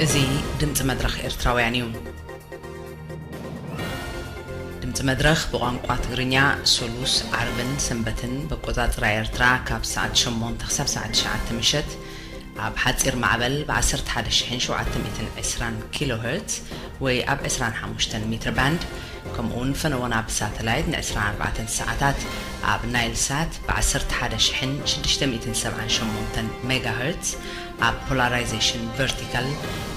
እዚ ድምፂ መድረኽ ኤርትራውያን እዩ። ድምፂ መድረኽ ብቋንቋ ትግርኛ ሶሉስ፣ ዓርብን ሰንበትን ብኣቆፃፅራ ኤርትራ ካብ ሰዓት ሸሞንተ ክሳብ ሰዓት ትሽዓተ ምሸት ኣብ ሓፂር ማዕበል ብ ዓሰርተ ሓደ ሺሕን ሸውዓተ ሚእትን ዕስራን ኪሎ ሄርትዝ ወይ ኣብ ዕስራን ሓሙሽተን ሜትር ባንድ፣ ከምኡ እውን ፈነወና ብሳተላይት ን ዕስራን ኣርባዕተን ሰዓታት ኣብ ናይል ሳት ብ ዓሰርተ ሓደ ሺሕን ሽዱሽተ ሚእትን ሰብዓን ሸሞንተን ሜጋ ሄርትዝ ኣብ ፖላራይዜሽን ቨርቲካል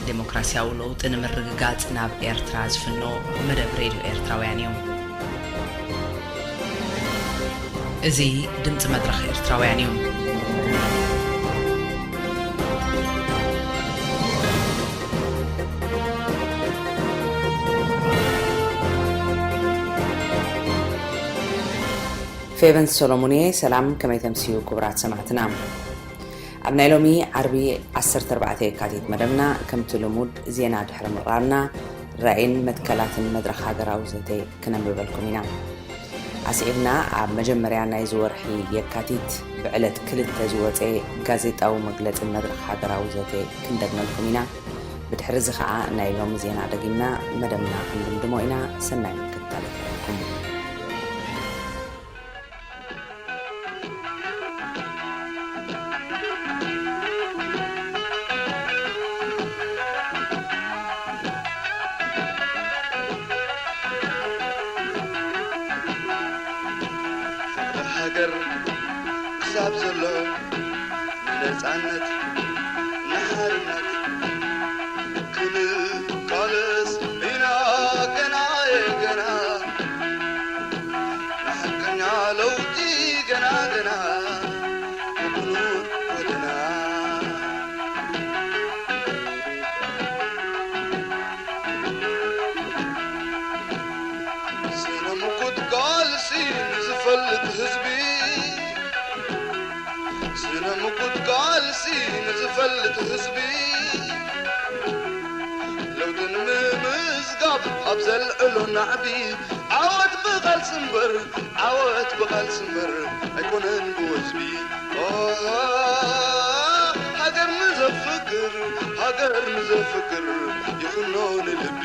ዴሞክራሲያዊ ለውጢ ንምርግጋጽ ናብ ኤርትራ ዝፍኖ መደብ ሬድዮ ኤርትራውያን እዩ። እዚ ድምጺ መድረኽ ኤርትራውያን እዩ። ፌቨንስ ሰሎሞን እየ። ሰላም፣ ከመይ ተምስዩ ክቡራት ሰማዕትና? ኣብ ናይ ሎሚ ዓርቢ ዓሰርተ ኣርባዕተ የካቲት መደብና፣ ከምቲ ልሙድ ዜና ድሕሪ ምቕራብና፣ ራእይን መትከላትን መድረኽ ሃገራዊ ዘተ ክነንብበልኩም ኢና። ኣስዒብና ኣብ መጀመርያ ናይዚ ወርሒ የካቲት ብዕለት ክልተ ዝወጸ ጋዜጣዊ መግለጽን መድረኽ ሃገራዊ ዘተ ክንደግመልኩም ኢና። ብድሕሪ እዚ ኸኣ ናይ ሎሚ ዜና ደጊምና መደብና ክንድምድሞ ኢና። ሰናይ ምክትታል ይግበረልኩም። ፍቕሪ ሃገር ክሳብ ዘሎ፣ ንነጻነት ንሓርነት ክንቃለስ ኢና ገና ገና። ንሓቀኛ ለውጢ ገና ገና ብብሉጽ ጎደና። ስነ ምጉት ቃልሲ ንዝፈልጥ ህዝቢ፣ ስነ ምጉት ቃልሲ ንዝፈልጥ ህዝቢ፣ ለውጢ ንምምዝጋብ ኣብ ዘልዕሎ ናዕቢ፣ ዓወት ብቓልሲ እምበር፣ ዓወት ብቓልሲ እምበር ኣይኮነን ብወዝቢ። ኦ፣ ሃገር ንዘፍቅር፣ ሃገር ንዘፍቅር ይኹኖ ንልቢ።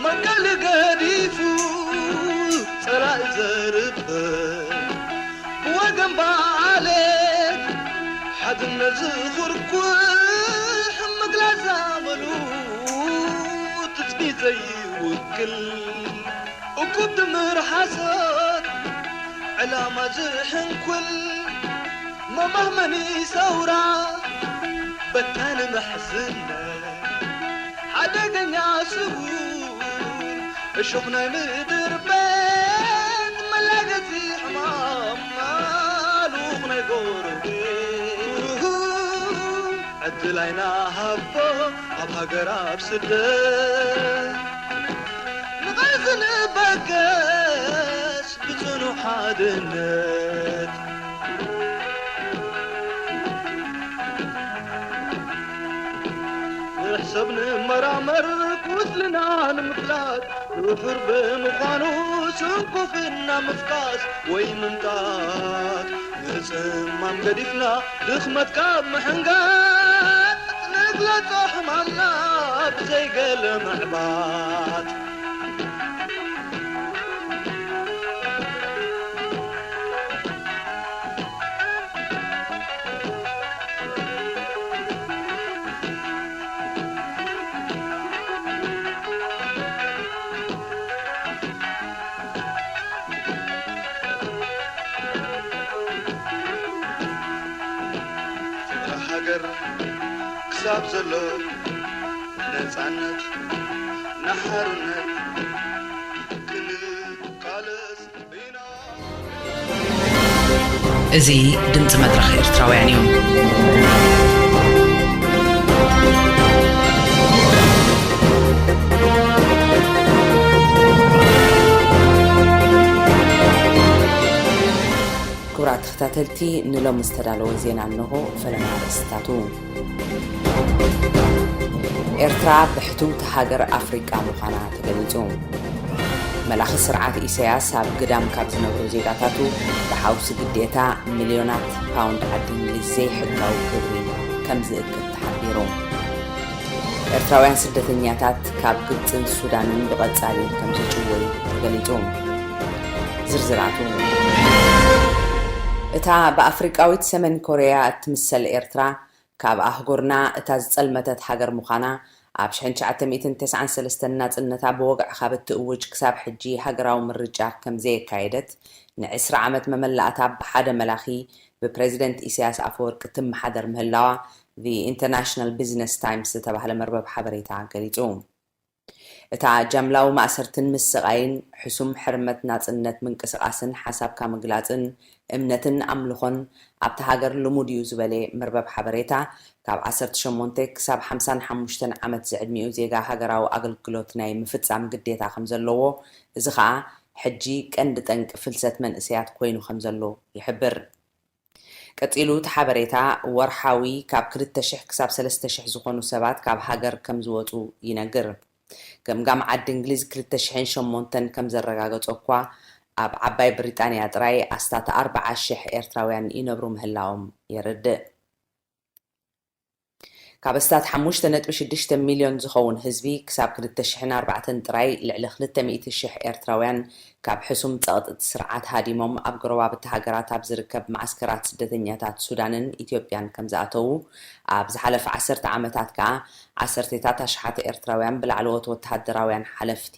መቀል ገዲፉ ጸላኢ ዘርብብ፣ ብወገን ብዓሌት ሓድነት ዝኹርኩሕ፣ ምግላጽ ኣመሉ ትጽቢት ዘይውክል፣ እኩብ ድምር ሓሶት ዕላማ ዝሕንኩል፣ መማህመኒ ሰውራ በታኒ መሕዝነት፣ ሓደገኛ ስውር እሾኽ ናይ ምድር ቤት፣ መላገጺ ሕማም ማሉኽ ናይ ጎረቤት። ዕድል ኣይናሃቦ ኣብ ሃገር ኣብ ስደት፣ ንቓልሲ ንበገስ ብጽኑዕ ሓድነት። ንሕሰብ ንመራመር ቁስልና ንምፍላጥ፣ ድሑር ብምዃኑ ስንኩፍና ምፍካስ ወይ ምምጣጥ፣ ምጽማም ገዲፍና ድኽመት ካብ ምሕንጋጥ፣ ንግለጾ ሕማምና ብዘይገለ ምዕባጥ። ፍቕሪ ሃገር ክሳብ ዘሎ፣ ነጻነት ንሓርነት ክንቃለስ ኢና። እዚ ድምፂ መድረኽ ኤርትራውያን እዩ። ክቡራት ተኸታተልቲ፣ ንሎሚ ዝተዳለወ ዜና እንሆ። ፈለማ ኣርእስትታቱ። ኤርትራ ብሕትውቲ ሃገር ኣፍሪቃ ምዃና ተገሊጹ። መላኺ ስርዓት ኢሳያስ ኣብ ግዳም ካብ ዝነብሩ ዜጋታቱ ብሓውሲ ግዴታ ሚልዮናት ፓውንድ ዓዲ እንግሊዝ ዘይሕጋዊ ግብሪ ከም ዝእክብ ተሓቢሩ። ኤርትራውያን ስደተኛታት ካብ ግብጽን ሱዳንን ብቐጻሊ ከም ዝጭወዩ ተገሊጹ። ዝርዝራቱ። እታ ብኣፍሪቃዊት ሰሜን ኮርያ እትምሰል ኤርትራ፣ ካብ ኣህጉርና እታ ዝጸልመተት ሃገር ምዃና፣ ኣብ ሽሕን ትሽዓተ ሚእትን ተስዓን ሰለስተን ናጽነታ ብወግዒ ካብ እትእውጅ ክሳብ ሕጂ ሃገራዊ ምርጫ ከም ዘየካየደት፣ ንዕስራ ዓመት መመላእታ ብሓደ መላኺ ብፕረዚደንት ኢሳያስ ኣፈወርቂ ትመሓደር ምህላዋ፣ The International Business Times ዝተባህለ መርበብ ሓበሬታ ገሊጹ። እታ ጃምላዊ ማእሰርትን ምስቓይን፣ ሕሱም ሕርመት ናጽነት ምንቅስቓስን ሓሳብካ ምግላጽን፣ እምነትን ኣምልኾን ኣብታ ሃገር ልሙድ እዩ ዝበለ መርበብ ሓበሬታ፣ ካብ ዓሰርተ ሸሞንተ ክሳብ ሓምሳን ሓሙሽተን ዓመት ዝዕድሚኡ ዜጋ ሃገራዊ ኣገልግሎት ናይ ምፍጻም ግዴታ ከም ዘለዎ፣ እዚ ኸኣ ሕጂ ቀንዲ ጠንቂ ፍልሰት መንእሰያት ኮይኑ ከም ዘሎ ይሕብር። ቀጺሉ እቲ ሓበሬታ፣ ወርሓዊ ካብ ክልተ ሽሕ ክሳብ ሰለስተ ሽሕ ዝኾኑ ሰባት ካብ ሃገር ከም ዝወጹ ይነግር። ገምጋም ዓዲ እንግሊዝ ክልተ ሽሕን ሸሞንተን ከም ዘረጋገጾ እኳ፣ ኣብ ዓባይ ብሪጣንያ ጥራይ ኣስታት ኣርብዓ ሽሕ ኤርትራውያን ይነብሩ ምህላዎም የረድእ። ካብ ኣስታት ሓሙሽተ ነጥቢ ሽዱሽተ ሚልዮን ዝኸውን ህዝቢ፣ ክሳብ ክልተ ሽሕን ኣርባዕተን ጥራይ ልዕሊ ክልተ ሚእቲ ሽሕ ኤርትራውያን ካብ ሕሱም ጸቕጢ እቲ ስርዓት ሃዲሞም ኣብ ጎረባብቲ ሃገራት ኣብ ዝርከብ መዓስከራት ስደተኛታት ሱዳንን ኢትዮጵያን ከም ዝኣተዉ፣ ኣብ ዝሓለፈ ዓሰርተ ዓመታት ከኣ ዓሰርተታት ኣሽሓት ኤርትራውያን ብላዕለዎት ወተሃደራውያን ሓለፍቲ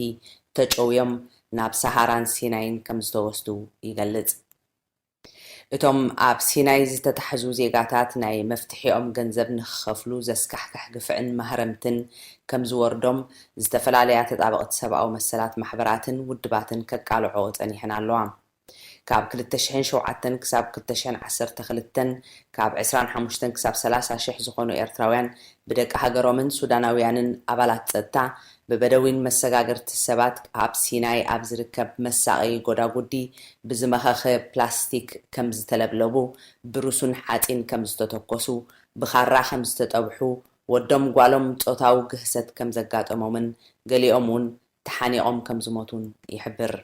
ተጨውዮም ናብ ሰሃራን ሲናይን ከም ዝተወስዱ ይገልጽ። እቶም ኣብ ሲናይ ዝተታሕዙ ዜጋታት ናይ መፍትሒኦም ገንዘብ ንክኸፍሉ ዘስካሕክሕ ግፍዕን ማህረምትን ከም ዝወርዶም ዝተፈላለያ ተጣበቕቲ ሰብኣዊ መሰላት ማሕበራትን ውድባትን ከቃልዖ ጸኒሐን ኣለዋ። ካብ ክልተ ሽሕን ሸውዓተን ክሳብ ክልተ ሽሕን ዓሰርተ ክልተን፣ ካብ ዕስራን ሓሙሽተን ክሳብ ሰላሳ ሽሕ ዝኾኑ ኤርትራውያን ብደቂ ሃገሮምን ሱዳናውያንን ኣባላት ጸጥታ፣ ብበደዊን መሰጋገርቲ ሰባት ኣብ ሲናይ ኣብ ዝርከብ መሳቐዪ ጎዳጉዲ ብዝመኸኸ ፕላስቲክ ከም ዝተለብለቡ፣ ብሩሱን ሓጺን ከም ዝተተኮሱ፣ ብኻራ ከም ዝተጠብሑ፣ ወዶም ጓሎም ጾታዊ ግህሰት ከም ዘጋጠሞምን ገሊኦም እውን ተሓኒቖም ከም ዝሞቱን ይሕብር።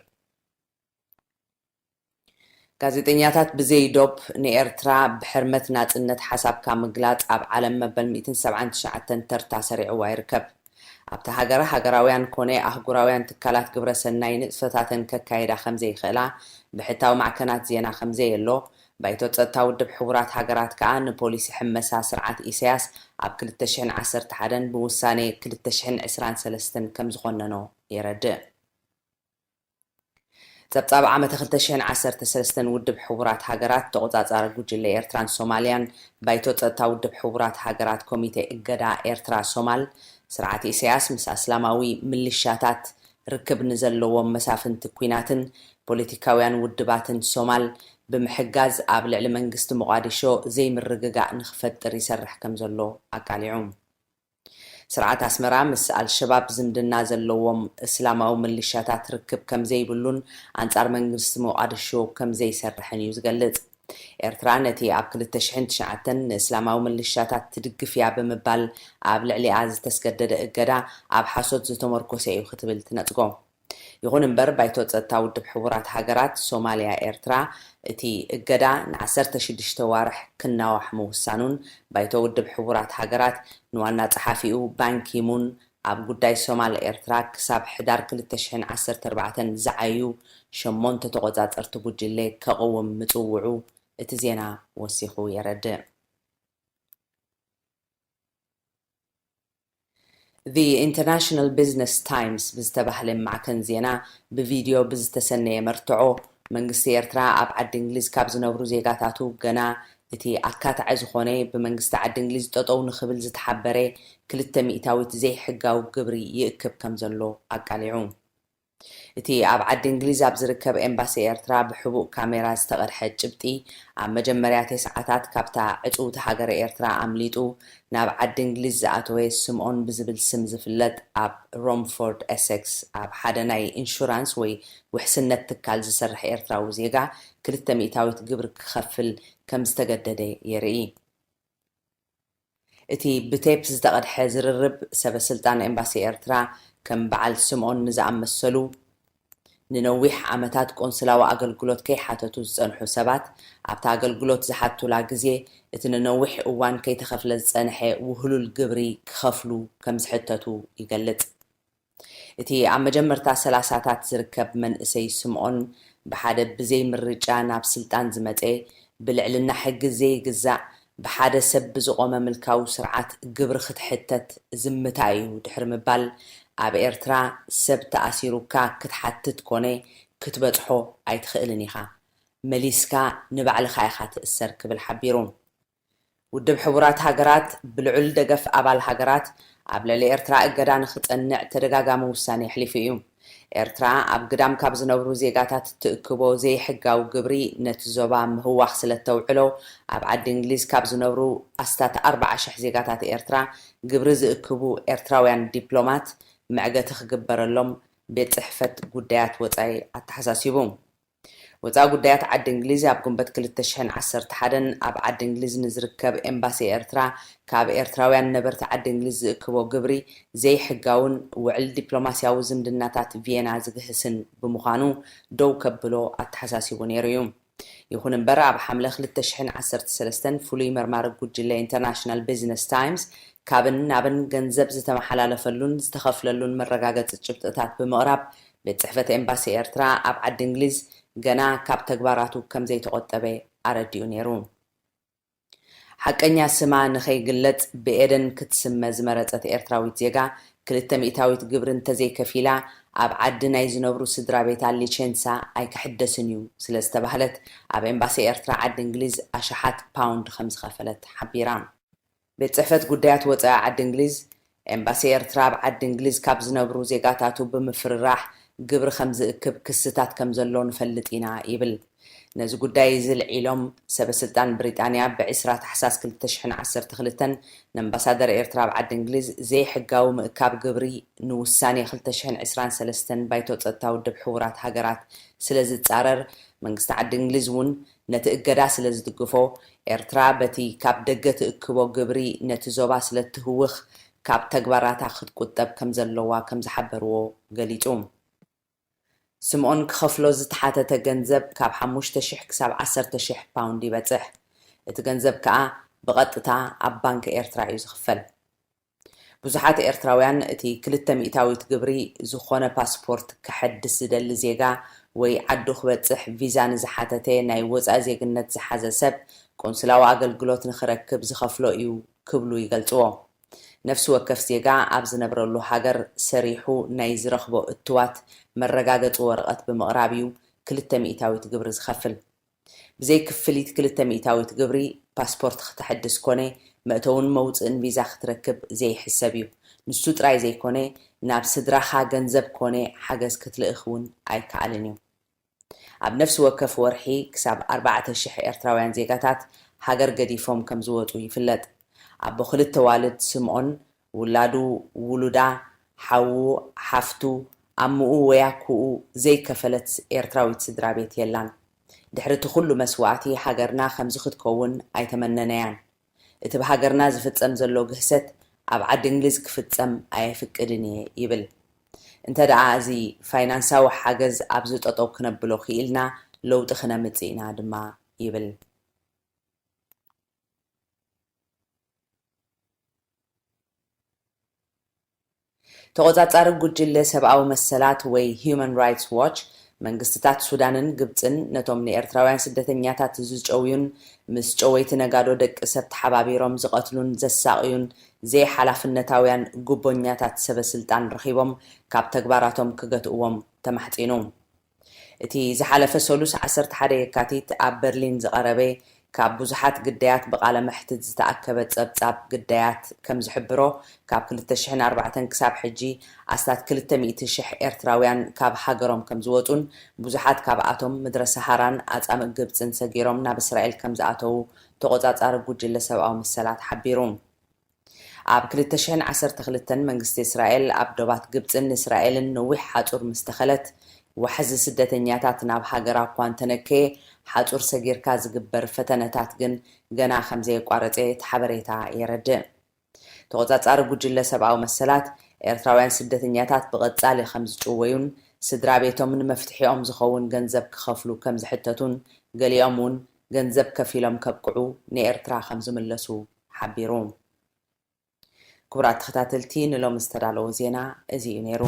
ጋዜጠኛታት ብዘይ ዶብ ንኤርትራ ብሕርመት ናጽነት ሓሳብካ ምግላጽ ኣብ ዓለም መበል ሚእትን ሰብዓን ትሽዓተን ተርታ ሰሪዕዋ ይርከብ። ኣብታ ሃገር ሃገራውያን ኮነ ኣህጉራውያን ትካላት ግብረ ሰናይ ንጥፈታተን ከካይዳ ከም ዘይኽእላ፣ ብሕታዊ ማዕከናት ዜና ከም ዘየሎ፣ ባይቶ ጸጥታ ውድብ ሕቡራት ሃገራት ከኣ ንፖሊሲ ሕመሳ ስርዓት ኢሳያስ ኣብ ክልተ ሽሕን ዓሰርተ ሓደን ብውሳኔ ክልተ ሽሕን ዕስራን ሰለስተን ከም ዝኾነኖ የረድእ። ጸብጻብ ዓመተ ክልተ ሽሕን ዓሰርተ ሰለስተን ውድብ ሕቡራት ሃገራት ተቖጻጻሪ ጉጅለ ኤርትራን ሶማልያን ባይቶ ጸጥታ ውድብ ሕቡራት ሃገራት ኮሚቴ እገዳ ኤርትራ ሶማል፣ ስርዓት ኢሳያስ ምስ ኣስላማዊ ምልሻታት ርክብ ንዘለዎም መሳፍንቲ ኲናትን ፖለቲካውያን ውድባትን ሶማል ብምሕጋዝ ኣብ ልዕሊ መንግስቲ ሞቓዲሾ ዘይምርግጋእ ንኽፈጥር ይሰርሕ ከም ዘሎ ኣቃሊዑ። ስርዓት ኣስመራ ምስ ኣልሸባብ ዝምድና ዘለዎም እስላማዊ ምልሻታት ርክብ ከም ዘይብሉን ኣንጻር መንግስቲ ሞቓዲሾ ከም ዘይሰርሕን እዩ ዝገልጽ። ኤርትራ ነቲ ኣብ ክልተ ሽሕን ትሽዓተን ንእስላማዊ ምልሻታት ትድግፍ እያ ብምባል ኣብ ልዕሊኣ ዝተስገደደ እገዳ ኣብ ሓሶት ዝተመርኮሰ እዩ ክትብል ትነጽጎ። ይኹን እምበር፣ ባይቶ ጸጥታ ውድብ ሕቡራት ሃገራት፣ ሶማልያ፣ ኤርትራ፣ እቲ እገዳ ንዓሰርተ ሽዱሽተ ዋርሕ ክናዋሕ ምውሳኑን፣ ባይቶ ውድብ ሕቡራት ሃገራት ንዋና ጸሓፊኡ ባንኪሙን ኣብ ጉዳይ ሶማል ኤርትራ ክሳብ ሕዳር ክልተ ሽሕን ዓሰርተ ኣርባዕተን ዝዓዩ ሸሞንተ ተቖጻጸርቲ ጉጅለ ከቕውም ምጽውዑ እቲ ዜና ወሲኹ የረድእ። The International Business Times ብዝተባህለ ማዕከን ዜና ብቪድዮ ብዝተሰነየ መርትዖ፣ መንግስቲ ኤርትራ ኣብ ዓዲ እንግሊዝ ካብ ዝነብሩ ዜጋታቱ ገና እቲ ኣካታዒ ዝኾነ ብመንግስቲ ዓዲ እንግሊዝ ጠጠው ንኽብል ዝተሓበረ ክልተ ሚእታዊት ዘይሕጋዊ ግብሪ ይእክብ ከም ዘሎ ኣቃሊዑ። እቲ ኣብ ዓዲ እንግሊዝ ኣብ ዝርከብ ኤምባሲ ኤርትራ ብሕቡእ ካሜራ ዝተቐድሐ ጭብጢ፣ ኣብ መጀመርያ ተስዓታት ካብታ ዕጽውቲ ሃገረ ኤርትራ ኣምሊጡ ናብ ዓዲ እንግሊዝ ዝኣተወ ስምኦን ብዝብል ስም ዝፍለጥ፣ ኣብ ሮምፎርድ ኤሴክስ ኣብ ሓደ ናይ ኢንሹራንስ ወይ ውሕስነት ትካል ዝሰርሕ ኤርትራዊ ዜጋ ክልተ ሚእታዊት ግብሪ ክኸፍል ከም ዝተገደደ የርኢ። እቲ ብቴፕ ዝተቐድሐ ዝርርብ፣ ሰበ ስልጣን ኤምባሲ ኤርትራ ከም በዓል ስምኦን ንዝኣመሰሉ ንነዊሕ ዓመታት ቆንስላዊ ኣገልግሎት ከይሓተቱ ዝጸንሑ ሰባት፣ ኣብታ ኣገልግሎት ዝሓቱላ ግዜ፣ እቲ ንነዊሕ እዋን ከይተኸፍለ ዝጸንሐ ውህሉል ግብሪ ክኸፍሉ ከም ዝሕተቱ ይገልጽ። እቲ ኣብ መጀመርታ ሰላሳታት ዝርከብ መንእሰይ ስምኦን፣ ብሓደ ብዘይ ምርጫ ናብ ስልጣን ዝመጸ፣ ብልዕልና ሕጊ ዘይግዛእ፣ ብሓደ ሰብ ብዝቖመ ምልካዊ ስርዓት ግብሪ ክትሕተት ዝምታ እዩ ድሕሪ ምባል፣ ኣብ ኤርትራ ሰብ ተኣሲሩካ ክትሓትት ኮነ ክትበጽሖ ኣይትኽእልን ኢኻ። መሊስካ ንባዕልኻ ኢኻ ትእሰር ክብል ሓቢሩ። ውድብ ሕቡራት ሃገራት ብልዑል ደገፍ ኣባል ሃገራት ኣብ ልዕሊ ኤርትራ እገዳ ንኽጸንዕ ተደጋጋሚ ውሳኔ ኣሕሊፉ እዩ። ኤርትራ ኣብ ግዳም ካብ ዝነብሩ ዜጋታት እትእክቦ ዘይሕጋዊ ግብሪ ነቲ ዞባ ምህዋኽ ስለ እተውዕሎ፣ ኣብ ዓዲ እንግሊዝ ካብ ዝነብሩ ኣስታት ኣርብዓ ሽሕ ዜጋታት ኤርትራ ግብሪ ዝእክቡ ኤርትራውያን ዲፕሎማት መዕገቲ ክግበረሎም ቤት ጽሕፈት ጉዳያት ወጻኢ ኣተሓሳሲቡ። ወጻኢ ጉዳያት ዓዲ እንግሊዝ ኣብ ግንቦት ክልተ ሽሕን ዓሰርተ ሓደን ኣብ ዓዲ እንግሊዝ ንዝርከብ ኤምባሲ ኤርትራ ካብ ኤርትራውያን ነበርቲ ዓዲ እንግሊዝ ዝእክቦ ግብሪ ዘይሕጋውን ውዕል ዲፕሎማስያዊ ዝምድናታት ቪየና ዝግህስን ብምዃኑ ደው ከብሎ ኣተሓሳሲቡ ነይሩ እዩ። ይኹን እምበር፣ ኣብ ሓምለ ክልተ ሽሕን ዓሰርተ ሰለስተን ፍሉይ መርማሪ ጉጅለ ኢንተርናሽናል ቢዝነስ ታይምስ ካብን ናብን ገንዘብ ዝተመሓላለፈሉን ዝተኸፍለሉን መረጋገጺ ጭብጥታት ብምቕራብ፣ ቤት ጽሕፈት ኤምባሲ ኤርትራ ኣብ ዓዲ እንግሊዝ ገና ካብ ተግባራቱ ከም ዘይተቖጠበ ኣረዲኡ ነይሩ። ሓቀኛ ስማ ንኸይግለጽ ብኤደን ክትስመ ዝመረጸት ኤርትራዊት ዜጋ፣ ክልተ ሚእታዊት ግብሪ እንተዘይከፊላ፣ ኣብ ዓዲ ናይ ዝነብሩ ስድራ ቤታ ሊቸንሳ ኣይክሕደስን እዩ ስለ ዝተባህለት፣ ኣብ ኤምባሲ ኤርትራ ዓዲ እንግሊዝ ኣሽሓት ፓውንድ ከም ዝኸፈለት ሓቢራ። ቤት ጽሕፈት ጉዳያት ወጻኢ ዓዲ እንግሊዝ፣ ኤምባሲ ኤርትራ ኣብ ዓዲ እንግሊዝ ካብ ዝነብሩ ዜጋታቱ ብምፍርራሕ ግብሪ ከም ዝእክብ ክስታት ከም ዘሎ ንፈልጥ ኢና ይብል። ነዚ ጉዳይ እዚ ልዒሎም፣ ሰበ ስልጣን ብሪጣንያ ብዕስራ ታሕሳስ ክልተ ሽሕን ዓሰርተ ክልተን ንኣምባሳደር ኤርትራ ኣብ ዓዲ እንግሊዝ ዘይሕጋዊ ምእካብ ግብሪ ንውሳኔ ክልተ ሽሕን ዕስራን ሰለስተን ባይቶ ጸጥታ ውድብ ሕቡራት ሃገራት ስለ ዝጻረር፣ መንግስቲ ዓዲ እንግሊዝ እውን ነቲ እገዳ ስለ ዝድግፎ፣ ኤርትራ በቲ ካብ ደገ ትእክቦ ግብሪ ነቲ ዞባ ስለ እትህውኽ፣ ካብ ተግባራታ ክትቁጠብ ከም ዘለዋ ከም ዝሓበርዎ ገሊጹ። ስምኦን ክኸፍሎ ዝተሓተተ ገንዘብ ካብ ሓሙሽተ ሽሕ ክሳብ ዓሰርተ ሽሕ ፓውንድ ይበጽሕ። እቲ ገንዘብ ከኣ ብቐጥታ ኣብ ባንክ ኤርትራ እዩ ዝኽፈል። ብዙሓት ኤርትራውያን፣ እቲ ክልተ ሚእታዊት ግብሪ ዝኾነ ፓስፖርት ከሐድስ ዝደሊ ዜጋ ወይ ዓዱ ክበጽሕ ቪዛ ንዝሓተተ ናይ ወጻኢ ዜግነት ዝሓዘ ሰብ፣ ቆንስላዊ ኣገልግሎት ንኽረክብ ዝኸፍሎ እዩ ክብሉ ይገልጽዎ። ነፍሲ ወከፍ ዜጋ ኣብ ዝነብረሉ ሃገር ሰሪሑ ናይ ዝረኽቦ እትዋት መረጋገጺ ወረቐት ብምቕራብ እዩ ክልተ ሚእታዊት ግብሪ ዝኸፍል። ብዘይ ክፍሊት ክልተ ሚእታዊት ግብሪ ፓስፖርት ክተሐድስ ኮነ መእተውን መውጽእን ቪዛ ክትረክብ ዘይሕሰብ እዩ። ንሱ ጥራይ ዘይኮነ፣ ናብ ስድራኻ ገንዘብ ኮነ ሓገዝ ክትልእኽ እውን ኣይከኣልን እዩ። ኣብ ነፍሲ ወከፍ ወርሒ ክሳብ ኣርባዕተ ሽሕ ኤርትራውያን ዜጋታት ሃገር ገዲፎም ከም ዝወጹ ይፍለጥ። ኣቦ ክልተ ዋልድ ስምኦን፣ ውላዱ፣ ውሉዳ፣ ሓዉ፣ ሓፍቱ፣ ኣምኡ ወይ ኣኩኡ ዘይከፈለት ኤርትራዊት ስድራ ቤት የላን። ድሕሪ እቲ ኩሉ መስዋእቲ ሃገርና ከምዚ ክትከውን ኣይተመነነያን። እቲ ብሃገርና ዝፍጸም ዘሎ ግህሰት ኣብ ዓዲ እንግሊዝ ክፍጸም ኣየፍቅድን እየ ይብል። እንተ ደኣ እዚ ፋይናንሳዊ ሓገዝ ኣብዚ ጠጠው ክነብሎ ክኢልና ለውጢ ክነምጽእ ኢና ድማ ይብል። ተቖጻጻሪ ጉጅለ ሰብኣዊ መሰላት ወይ ሂዩማን ራይትስ ዋች፣ መንግስትታት ሱዳንን ግብጽን ነቶም ንኤርትራውያን ስደተኛታት ዝጨውዩን ምስ ጨወይቲ ነጋዶ ደቂ ሰብ ተሓባቢሮም ዝቐትሉን ዘሳቕዩን ዘይሓላፍነታውያን ጉቦኛታት ሰበ ስልጣን ረኺቦም ካብ ተግባራቶም ክገትእዎም ተማሕጺኑ። እቲ ዝሓለፈ ሰሉስ ዓሰርተ ሓደ የካቲት ኣብ በርሊን ዝቐረበ ካብ ብዙሓት ግዳያት ብቓለ መሕትት ዝተኣከበ ጸብጻብ ግዳያት ከም ዝሕብሮ፣ ካብ ክልተ ሽሕን ኣርባዕተን ክሳብ ሕጂ ኣስታት ክልተ ሚእቲ ሽሕ ኤርትራውያን ካብ ሃገሮም ከም ዝወጹን፣ ብዙሓት ካብኣቶም ምድረ ሰሃራን ኣጻምእ ግብጽን ሰጊሮም ናብ እስራኤል ከም ዝኣተዉ ተቖጻጻሪ ጉጅለ ሰብኣዊ መሰላት ሓቢሩ። ኣብ ክልተ ሽሕን ዓሰርተ ክልተን መንግስቲ እስራኤል ኣብ ዶባት ግብጽን እስራኤልን ነዊሕ ሓጹር ምስ ተኸለት፣ ዋሕዚ ስደተኛታት ናብ ሃገራ እኳ እንተነከየ፣ ሓጹር ሰጊርካ ዝግበር ፈተነታት ግን ገና ከም ዘየቋረጸ እቲ ሓበሬታ የረድእ። ተቖጻጻሪ ጉጅለ ሰብኣዊ መሰላት፣ ኤርትራውያን ስደተኛታት ብቐጻሊ ከም ዝጭወዩን ስድራ ቤቶም ንመፍትሒኦም ዝኸውን ገንዘብ ክኸፍሉ ከም ዝሕተቱን፣ ገሊኦም እውን ገንዘብ ከፊሎም ከብቅዑ ንኤርትራ ከም ዝምለሱ ሓቢሩ። ክቡራት ተኸታተልቲ፣ ንሎሚ ዝተዳለወ ዜና እዚ እዩ ነይሩ።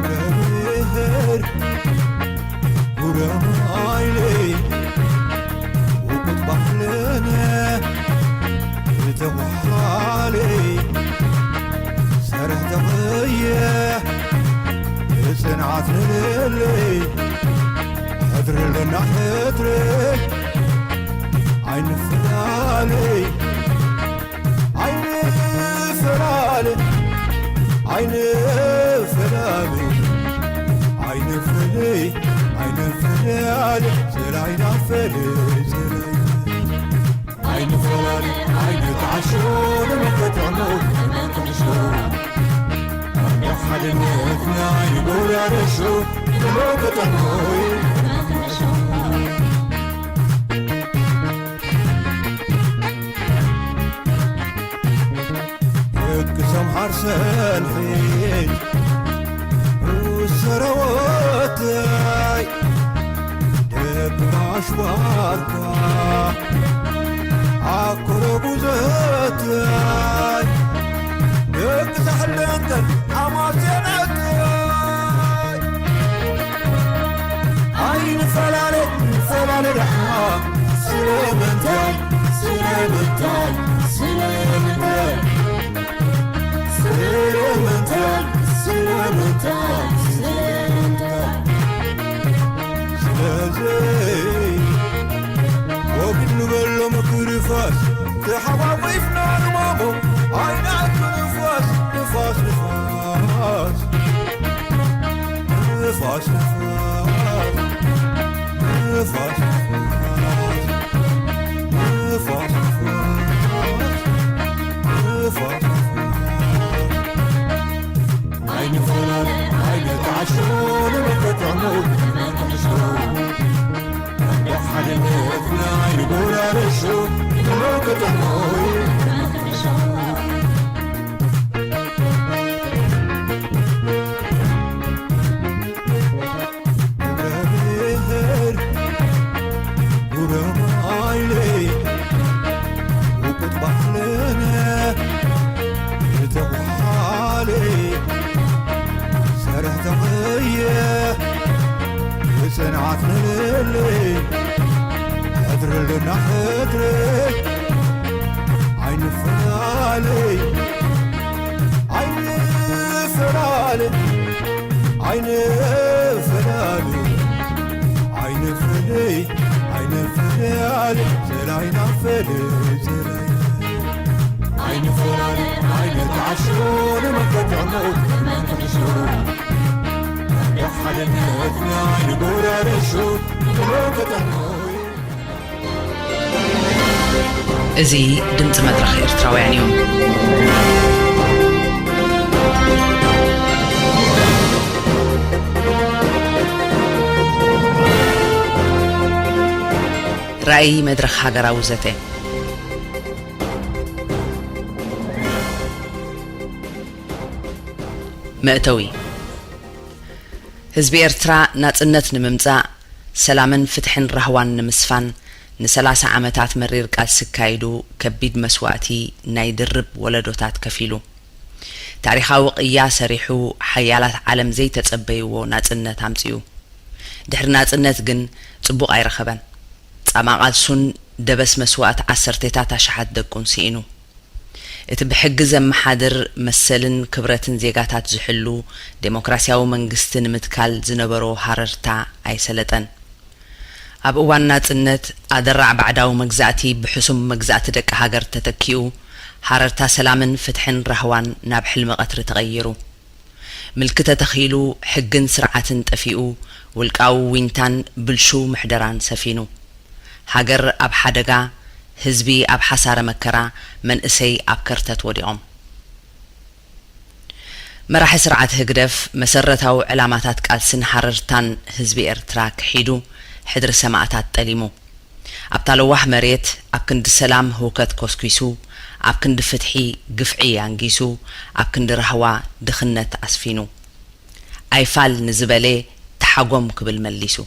እግዚኣብሔር ጉረማይለይ ውቁጥ ባህልነ ዝተባህለ ሰርሕ ተቐየ ብጽንዓት ንልለይ ሕድሪ ኣለና ሕድሪ ኣይንፈላለይ ኣይንፈላለ ኣይንፈላለ ኣይንፈላለ ኣይንፈላለ ስለ ኣይናፈለ ስለ ኣይንፈላለ ኣይንተዓሾ ንመከተሞ ንመከተሾ ሓድነትና ኣይንጎዳረሾ ንመከተሞ ደቂ ሰምሃር ሰንሒት ሰረወታይ ደቂ ኣሽዋርካ ኣኮረ ጉዘታይ ደቂ ሳሕለንተን ኣማሴነታይ ኣይንፈላለ ንፈላለ ደኣ ስለምንታይ ስለምንታይ ስለምንታይ ስለምንታይ ስለምንታይ ስለምንታይ ስለዚ ወግድ ንበሎ ምክርፋስ ተሓቋቂፍና ንማሞ ኣይናቱ ንፋስ ንፋስ ንፋስ ንፋስ ንፋስ ንፋስ ንፋስ ንፋስ ንፋስ ንፋስ ንፋስ ኣይንፈላለ ኣይንተዓሾ ንመከተሞ ንመከተሾ እንደ ሓድነትና ኣይንጎራረሾ ንመከተሞ እግዚኣብሔር ጉረማይለይ ውቁጥ ባህልነ ዝተባህለ ሰርሕ ተቐየ ብጽንዓት ንልለይ ሕድሪ ኣለና ሕድሪ ኣይንፈላለይ ኣይንፈላለ ኣይንፈላለ ኣይንፈላለ ኣይንፈላለ ስለ ኣይናፈለ ስለ ኣይንፈላለ ኣይንተዓሾ ንመከተሞ ንመከተሾ ሓድነትና ኣይንጎራረሾ ንመከተሞ እዚ ድምፂ መድረኽ ኤርትራውያን እዩ። ራእይ መድረኽ ሃገራዊ ዘተ። መእተዊ። ህዝቢ ኤርትራ ናጽነት ንምምጻእ፣ ሰላምን ፍትሕን ራህዋን ንምስፋን፣ ንሰላሳ ዓመታት መሪር ቃልሲ ኣካይዱ፣ ከቢድ መስዋእቲ ናይ ድርብ ወለዶታት ከፊሉ። ታሪኻዊ ቅያ ሰሪሑ ሓያላት ዓለም ዘይተጸበይዎ ናጽነት ኣምጺኡ። ድሕሪ ናጽነት ግን ጽቡቕ ኣይረኸበን። ጻማ ቃልሱን ደበስ መስዋእቲ ዓሰርቴታት ኣሽሓት ደቁን ስኢኑ። እቲ ብሕጊ ዘመሓድር መሰልን ክብረትን ዜጋታት ዝሕሉ ዴሞክራሲያዊ መንግስቲ ንምትካል ዝነበሮ ሃረርታ ኣይሰለጠን። ኣብ እዋን ናጽነት ኣደራዕ ባዕዳዊ መግዛእቲ ብሕሱም መግዛእቲ ደቂ ሃገር ተተኪኡ፣ ሃረርታ ሰላምን ፍትሕን ራህዋን ናብ ሕልሚ ቀትሪ ተቐይሩ። ምልኪ ተተኺሉ፣ ሕግን ስርዓትን ጠፊኡ፣ ውልቃዊ ዊንታን ብልሹው ምሕደራን ሰፊኑ። ሃገር ኣብ ሓደጋ፣ ህዝቢ ኣብ ሓሳረ መከራ፣ መንእሰይ ኣብ ከርተት ወዲቖም። መራሒ ስርዓት ህግደፍ መሰረታዊ ዕላማታት ቃልስን ሃረርታን ህዝቢ ኤርትራ ክሒዱ፣ ሕድሪ ሰማእታት ጠሊሙ። ኣብታ ለዋህ መሬት ኣብ ክንዲ ሰላም ህውከት ኮስኲሱ፣ ኣብ ክንዲ ፍትሒ ግፍዒ ኣንጊሱ፣ ኣብ ክንዲ ራህዋ ድኽነት ኣስፊኑ። ኣይፋል ንዝበለ ተሓጎም ክብል መሊሱ።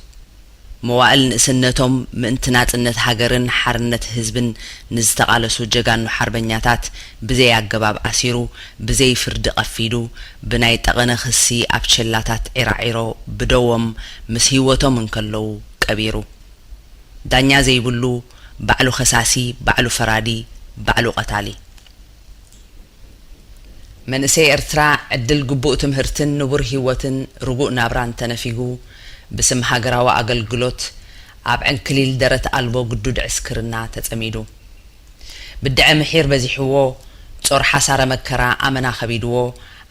መዋእል ንእስነቶም ምእንቲ ናጽነት ሃገርን ሓርነት ህዝብን ንዝተቓለሱ ጀጋኑ ሓርበኛታት ብዘይ ኣገባብ ኣሲሩ፣ ብዘይ ፍርዲ ቀፊዱ፣ ብናይ ጠቐነ ክሲ ኣብ ቸላታት ዒራዒሮ ብደዎም ምስ ህይወቶም እንከለዉ ቀቢሩ። ዳኛ ዘይብሉ፣ ባዕሉ ከሳሲ፣ ባዕሉ ፈራዲ፣ ባዕሉ ቀታሊ። መንእሰይ ኤርትራ ዕድል ግቡእ ትምህርትን ንቡር ህይወትን ርጉእ ናብራን ተነፊጉ፣ ብስም ሃገራዊ ኣገልግሎት ኣብ ዕንክሊል ደረት ኣልቦ ግዱድ ዕስክርና ተጸሚዱ። ብድዐ ምሒር በዚሕዎ፣ ጾር ሓሳረ መከራ ኣመና ከቢድዎ፣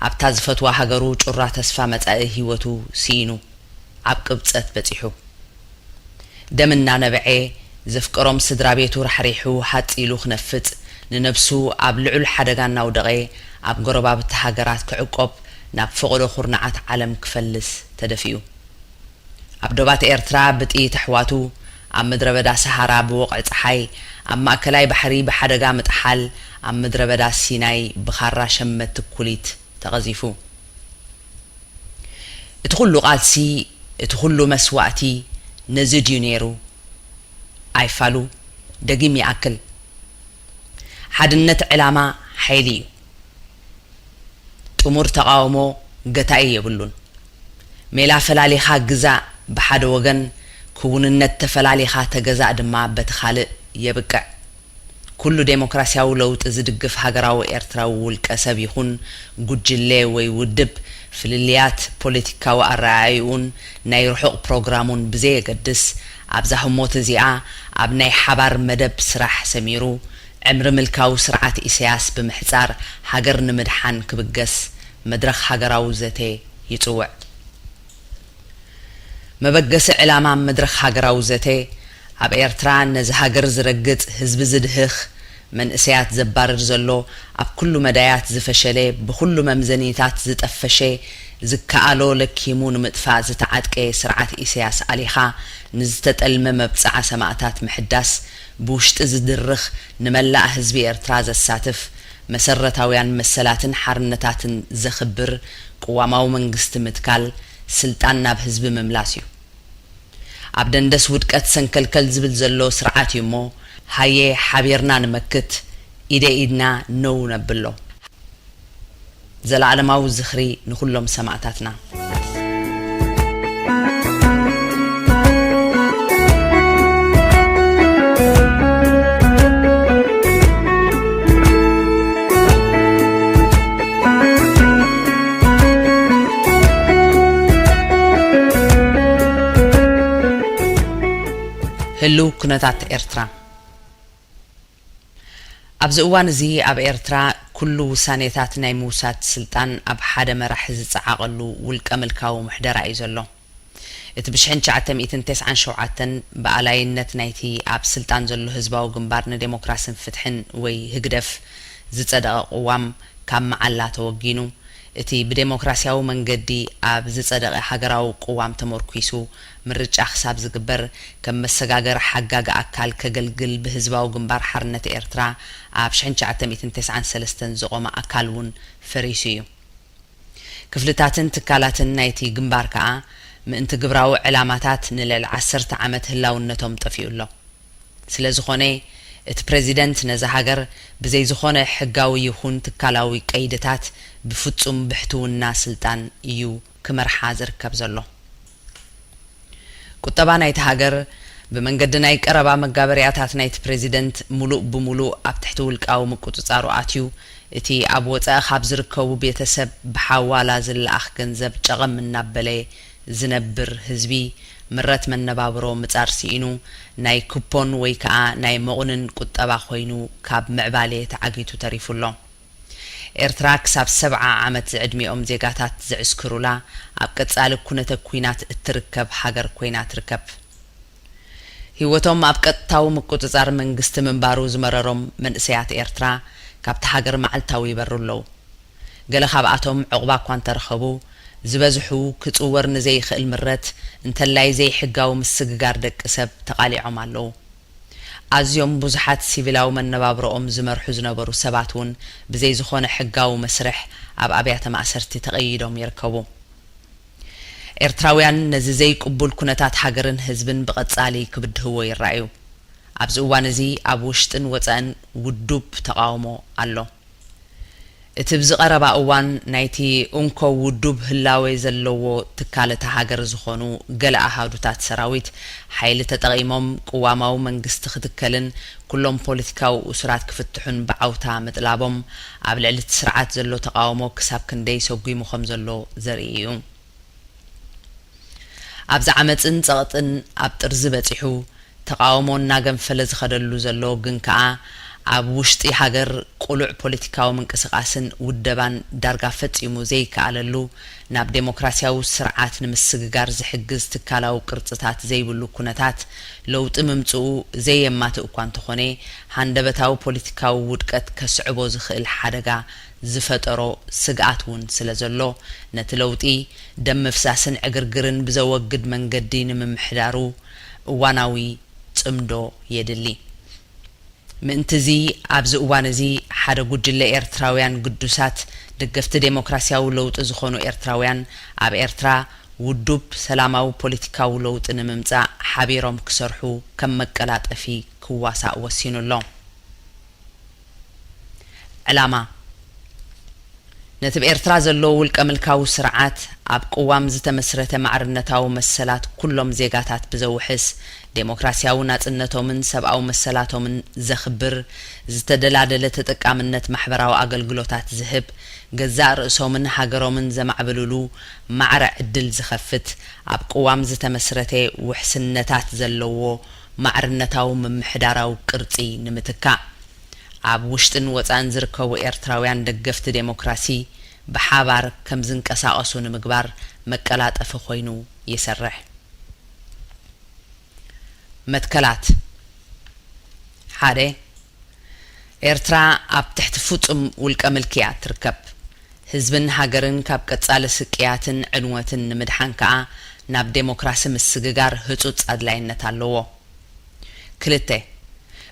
ኣብታ ዝፈትዋ ሃገሩ ጩራ ተስፋ መጻኢ ህይወቱ ስኢኑ። ኣብ ቅብጸት በጺሑ። ደም እናነበዐ፣ ዘፍቀሮም ስድራ ቤቱ ራሕሪሑ ሃጽ ኢሉ ክነፍጽ፣ ንነብሱ ኣብ ልዑል ሓደጋ እናውደቐ፣ ኣብ ጎረባብቲ ሃገራት ክዕቆብ፣ ናብ ፈቐዶ ኩርናዓት ዓለም ክፈልስ ተደፊኡ። ኣብ ዶባት ኤርትራ ብጥይት ኣሕዋቱ፣ ኣብ ምድረ በዳ ሰሃራ ብወቕዒ ጸሓይ፣ ኣብ ማእከላይ ባሕሪ ብሓደጋ ምጥሓል፣ ኣብ ምድረ በዳ ሲናይ ብኻራ ሸመትቲ ኩሊት ተቐዚፉ። እቲ ኩሉ ቃልሲ፣ እቲ ኩሉ መስዋእቲ ነዚ ድዩ ነይሩ? ኣይፋሉ፣ ደጊም ይኣክል። ሓድነት ዕላማ ሓይሊ እዩ። ጥሙር ተቓውሞ ገታኢ የብሉን። ሜላ ፈላሊኻ ግዛእ ብሓደ ወገን፣ ክውንነት ተፈላሊኻ ተገዛእ ድማ በቲ ካልእ የብቅዕ። ኩሉ ዴሞክራሲያዊ ለውጢ ዝድግፍ ሃገራዊ ኤርትራዊ ውልቀ ሰብ ይኹን ጉጅለ ወይ ውድብ፣ ፍልልያት ፖለቲካዊ ኣረኣእይኡን ናይ ርሑቕ ፕሮግራሙን ብዘየገድስ፣ ኣብዛ ህሞት እዚኣ ኣብ ናይ ሓባር መደብ ስራሕ ሰሚሩ፣ ዕምሪ ምልካዊ ስርዓት ኢሳያስ ብምሕጻር ሃገር ንምድሓን ክብገስ መድረኽ ሃገራዊ ዘተ ይጽውዕ። መበገሲ ዕላማ መድረኽ ሃገራዊ ዘተ፣ ኣብ ኤርትራ ነዚ ሃገር ዝረግጽ፣ ህዝቢ ዝድህኽ፣ መንእሰያት ዘባርር ዘሎ፣ ኣብ ኩሉ መዳያት ዝፈሸለ፣ ብኹሉ መምዘኒታት ዝጠፈሸ፣ ዝከኣሎ ለኪሙ ንምጥፋእ ዝተዓጥቀ ስርዓት ኢሳያስ ኣሊኻ፣ ንዝተጠልመ መብጽዓ ሰማእታት ምሕዳስ፣ ብውሽጢ ዝድርኽ፣ ንመላእ ህዝቢ ኤርትራ ዘሳትፍ፣ መሰረታውያን መሰላትን ሓርነታትን ዘኽብር ቅዋማዊ መንግስቲ ምትካል፣ ስልጣን ናብ ህዝቢ ምምላስ እዩ። ኣብ ደንደስ ውድቀት ሰንከልከል ዝብል ዘሎ ስርዓት እዩ እሞ፣ ሃየ ሓቢርና ንመክት፣ ኢደ ኢድና ነው ነብሎ። ዘለኣለማዊ ዝኽሪ ንኹሎም ሰማእታትና። ህልው ኩነታት ኤርትራ። ኣብዚ እዋን እዚ ኣብ ኤርትራ ኩሉ ውሳኔታት ናይ ምውሳድ ስልጣን ኣብ ሓደ መራሒ ዝጸዓቐሉ ውልቀ ምልካዊ ምሕደራ እዩ ዘሎ። እቲ ብሽሕን ትሽዓተ ሚእትን ተስዓን ሸውዓተን ብኣላይነት ናይቲ ኣብ ስልጣን ዘሎ ህዝባዊ ግንባር ንዴሞክራስን ፍትሕን ወይ ህግደፍ ዝጸደቐ ቅዋም ካብ መዓላ ተወጊኑ፣ እቲ ብዴሞክራሲያዊ መንገዲ ኣብ ዝጸደቐ ሃገራዊ ቅዋም ተመርኲሱ ምርጫ ክሳብ ዝግበር፣ ከም መሰጋገሪ ሓጋጊ ኣካል ከገልግል ብህዝባዊ ግንባር ሓርነት ኤርትራ ኣብ ሽሕን ትሽዓተ ሚእትን ተስዓን ሰለስተን ዝቖመ ኣካል እውን ፈሪሱ እዩ። ክፍልታትን ትካላትን ናይቲ ግንባር ከኣ ምእንቲ ግብራዊ ዕላማታት ንልዕሊ ዓሰርተ ዓመት ህላውነቶም ጠፊኡ ኣሎ። ስለ ዝኾነ፣ እቲ ፕሬዚደንት ነዛ ሃገር ብዘይ ዝኾነ ሕጋዊ ይኹን ትካላዊ ቀይድታት ብፍጹም ብሕትውና ስልጣን እዩ ክመርሓ ዝርከብ ዘሎ። ቁጠባ ናይቲ ሃገር ብመንገዲ ናይ ቀረባ መጋበርያታት ናይቲ ፕሬዚደንት ሙሉእ ብሙሉእ ኣብ ትሕቲ ውልቃዊ ምቁጽጻሩ ኣትዩ፣ እቲ ኣብ ወጻኢ ካብ ዝርከቡ ቤተሰብ ብሓዋላ ዝለኣኽ ገንዘብ ጨቐም እናበለ ዝነብር ህዝቢ ምረት መነባብሮ ምጻር ስኢኑ፣ ናይ ኩፖን ወይ ከኣ ናይ መቑንን ቁጠባ ኮይኑ ካብ ምዕባሌ ተዓጊቱ ተሪፉ ኣሎ። ኤርትራ ክሳብ ሰብዓ ዓመት ዝዕድሚኦም ዜጋታት ዝዕስክሩላ ኣብ ቀጻሊ ኩነተ ኲናት እትርከብ ሃገር ኮይና ትርከብ። ህይወቶም ኣብ ቀጥታዊ ምቁጽጻር መንግስቲ ምንባሩ ዝመረሮም መንእሰያት ኤርትራ ካብታ ሃገር መዓልታዊ ይበሩ ኣለዉ። ገለ ካብኣቶም ዕቑባ እኳ እንተረኸቡ፣ ዝበዝሑ ክጽወር ንዘይኽእል ምረት እንተላይ ዘይሕጋዊ ምስግጋር ደቂ ሰብ ተቓሊዖም ኣለዉ። ኣዝዮም ብዙሓት ሲቪላዊ መነባብሮኦም ዝመርሑ ዝነበሩ ሰባት እውን ብዘይ ዝኾነ ሕጋዊ መስርሕ ኣብ ኣብያተ ማእሰርቲ ተቐይዶም ይርከቡ። ኤርትራውያን ነዚ ዘይቅቡል ኩነታት ሃገርን ህዝብን ብቐጻሊ ክብድህዎ ይረኣዩ። ኣብዚ እዋን እዚ ኣብ ውሽጥን ወጻእን ውዱብ ተቓውሞ ኣሎ። እቲ ኣብዚ ቀረባ እዋን ናይቲ እንኮ ውዱብ ህላዌ ዘለዎ ትካል እታ ሃገር ዝኾኑ ገለ ኣሃዱታት ሰራዊት ሓይሊ ተጠቒሞም ቅዋማዊ መንግስቲ ክትከልን ኩሎም ፖለቲካዊ እሱራት ክፍትሑን ብዓውታ ምጥላቦም ኣብ ልዕሊ እቲ ስርዓት ዘሎ ተቓውሞ ክሳብ ክንደይ ሰጒሙ ከም ዘሎ ዘርኢ እዩ። ኣብዚ ዓመጽን ጸቕጥን ኣብ ጥርዚ በጺሑ ተቓውሞ እናገንፈለ ዝኸደሉ ዘሎ ግን ከኣ ኣብ ውሽጢ ሃገር ቅሉዕ ፖለቲካዊ ምንቅስቓስን ውደባን ዳርጋ ፈጺሙ ዘይከኣለሉ ናብ ዴሞክራሲያዊ ስርዓት ንምስግጋር ዝሕግዝ ትካላዊ ቅርጽታት ዘይብሉ ኩነታት ለውጢ ምምጽኡ ዘየማትእ እኳ እንተኾነ፣ ሃንደበታዊ ፖለቲካዊ ውድቀት ከስዕቦ ዝኽእል ሓደጋ ዝፈጠሮ ስግኣት እውን ስለ ዘሎ፣ ነቲ ለውጢ ደም ምፍሳስን ዕግርግርን ብዘወግድ መንገዲ ንምምሕዳሩ እዋናዊ ጽምዶ የድሊ። ምእንት'ዚ ኣብዚ እዋን እዚ ሓደ ጉጅለ ኤርትራውያን ግዱሳት ደገፍቲ ዴሞክራሲያዊ ለውጢ ዝኾኑ ኤርትራውያን ኣብ ኤርትራ ውዱብ ሰላማዊ ፖለቲካዊ ለውጢ ንምምጻእ ሓቢሮም ክሰርሑ ከም መቀላጠፊ ክዋሳእ ወሲኑ ኣሎ። ዕላማ ነቲ ብኤርትራ ዘሎ ውልቀ ምልካዊ ስርዓት ኣብ ቅዋም ዝተመስረተ ማዕርነታዊ መሰላት ኩሎም ዜጋታት ብዘውሕስ፣ ዴሞክራሲያዊ ናጽነቶምን ሰብኣዊ መሰላቶምን ዘኽብር፣ ዝተደላደለ ተጠቃምነት ማሕበራዊ ኣገልግሎታት ዝህብ፣ ገዛእ ርእሶምን ሃገሮምን ዘማዕብልሉ ማዕረ ዕድል ዝኸፍት፣ ኣብ ቅዋም ዝተመስረተ ውሕስነታት ዘለዎ ማዕርነታዊ ምምሕዳራዊ ቅርጺ ንምትካእ፣ ኣብ ውሽጥን ወጻእን ዝርከቡ ኤርትራውያን ደገፍቲ ዴሞክራሲ ብሓባር ከም ዝንቀሳቐሱ ንምግባር መቀላጠፊ ኮይኑ ይሰርሕ። መትከላት። ሓደ፣ ኤርትራ ኣብ ትሕቲ ፍጹም ውልቀ ምልኪ እያ ትርከብ። ህዝብን ሃገርን ካብ ቀጻሊ ስቅያትን ዕንወትን ንምድሓን ከኣ ናብ ዴሞክራሲ ምስግጋር ህጹጽ ኣድላይነት ኣለዎ። ክልተ፣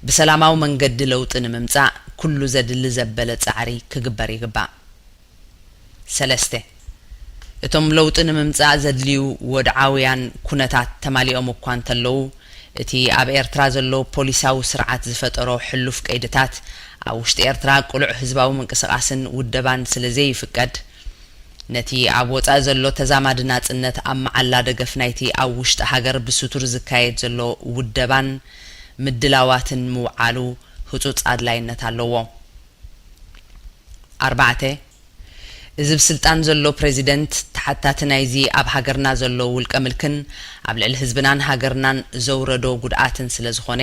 ብሰላማዊ መንገዲ ለውጢ ንምምጻእ ኩሉ ዘድሊ ዘበለ ጻዕሪ ክግበር ይግባእ። ሰለስተ፣ እቶም ለውጢ ንምምጻእ ዘድልዩ ወድዓውያን ኩነታት ተማሊኦም እኳ እንተለዉ፣ እቲ ኣብ ኤርትራ ዘሎ ፖሊሳዊ ስርዓት ዝፈጠሮ ሕሉፍ ቀይድታት ኣብ ውሽጢ ኤርትራ ቅሉዕ ህዝባዊ ምንቅስቓስን ውደባን ስለ ዘይፍቀድ፣ ነቲ ኣብ ወጻኢ ዘሎ ተዛማዲ ናጽነት ኣብ መዓላ ደገፍ ናይቲ ኣብ ውሽጢ ሃገር ብስቱር ዝካየድ ዘሎ ውደባን ምድላዋትን ምውዓሉ ህጹጽ ኣድላይነት ኣለዎ። ኣርባዕተ፣ እዚ ብስልጣን ዘሎ ፕረዚደንት ተሓታቲ ናይዚ ኣብ ሃገርና ዘሎ ውልቀ ምልክን ኣብ ልዕሊ ህዝብናን ሃገርናን ዘውረዶ ጉድኣትን ስለ ዝኾነ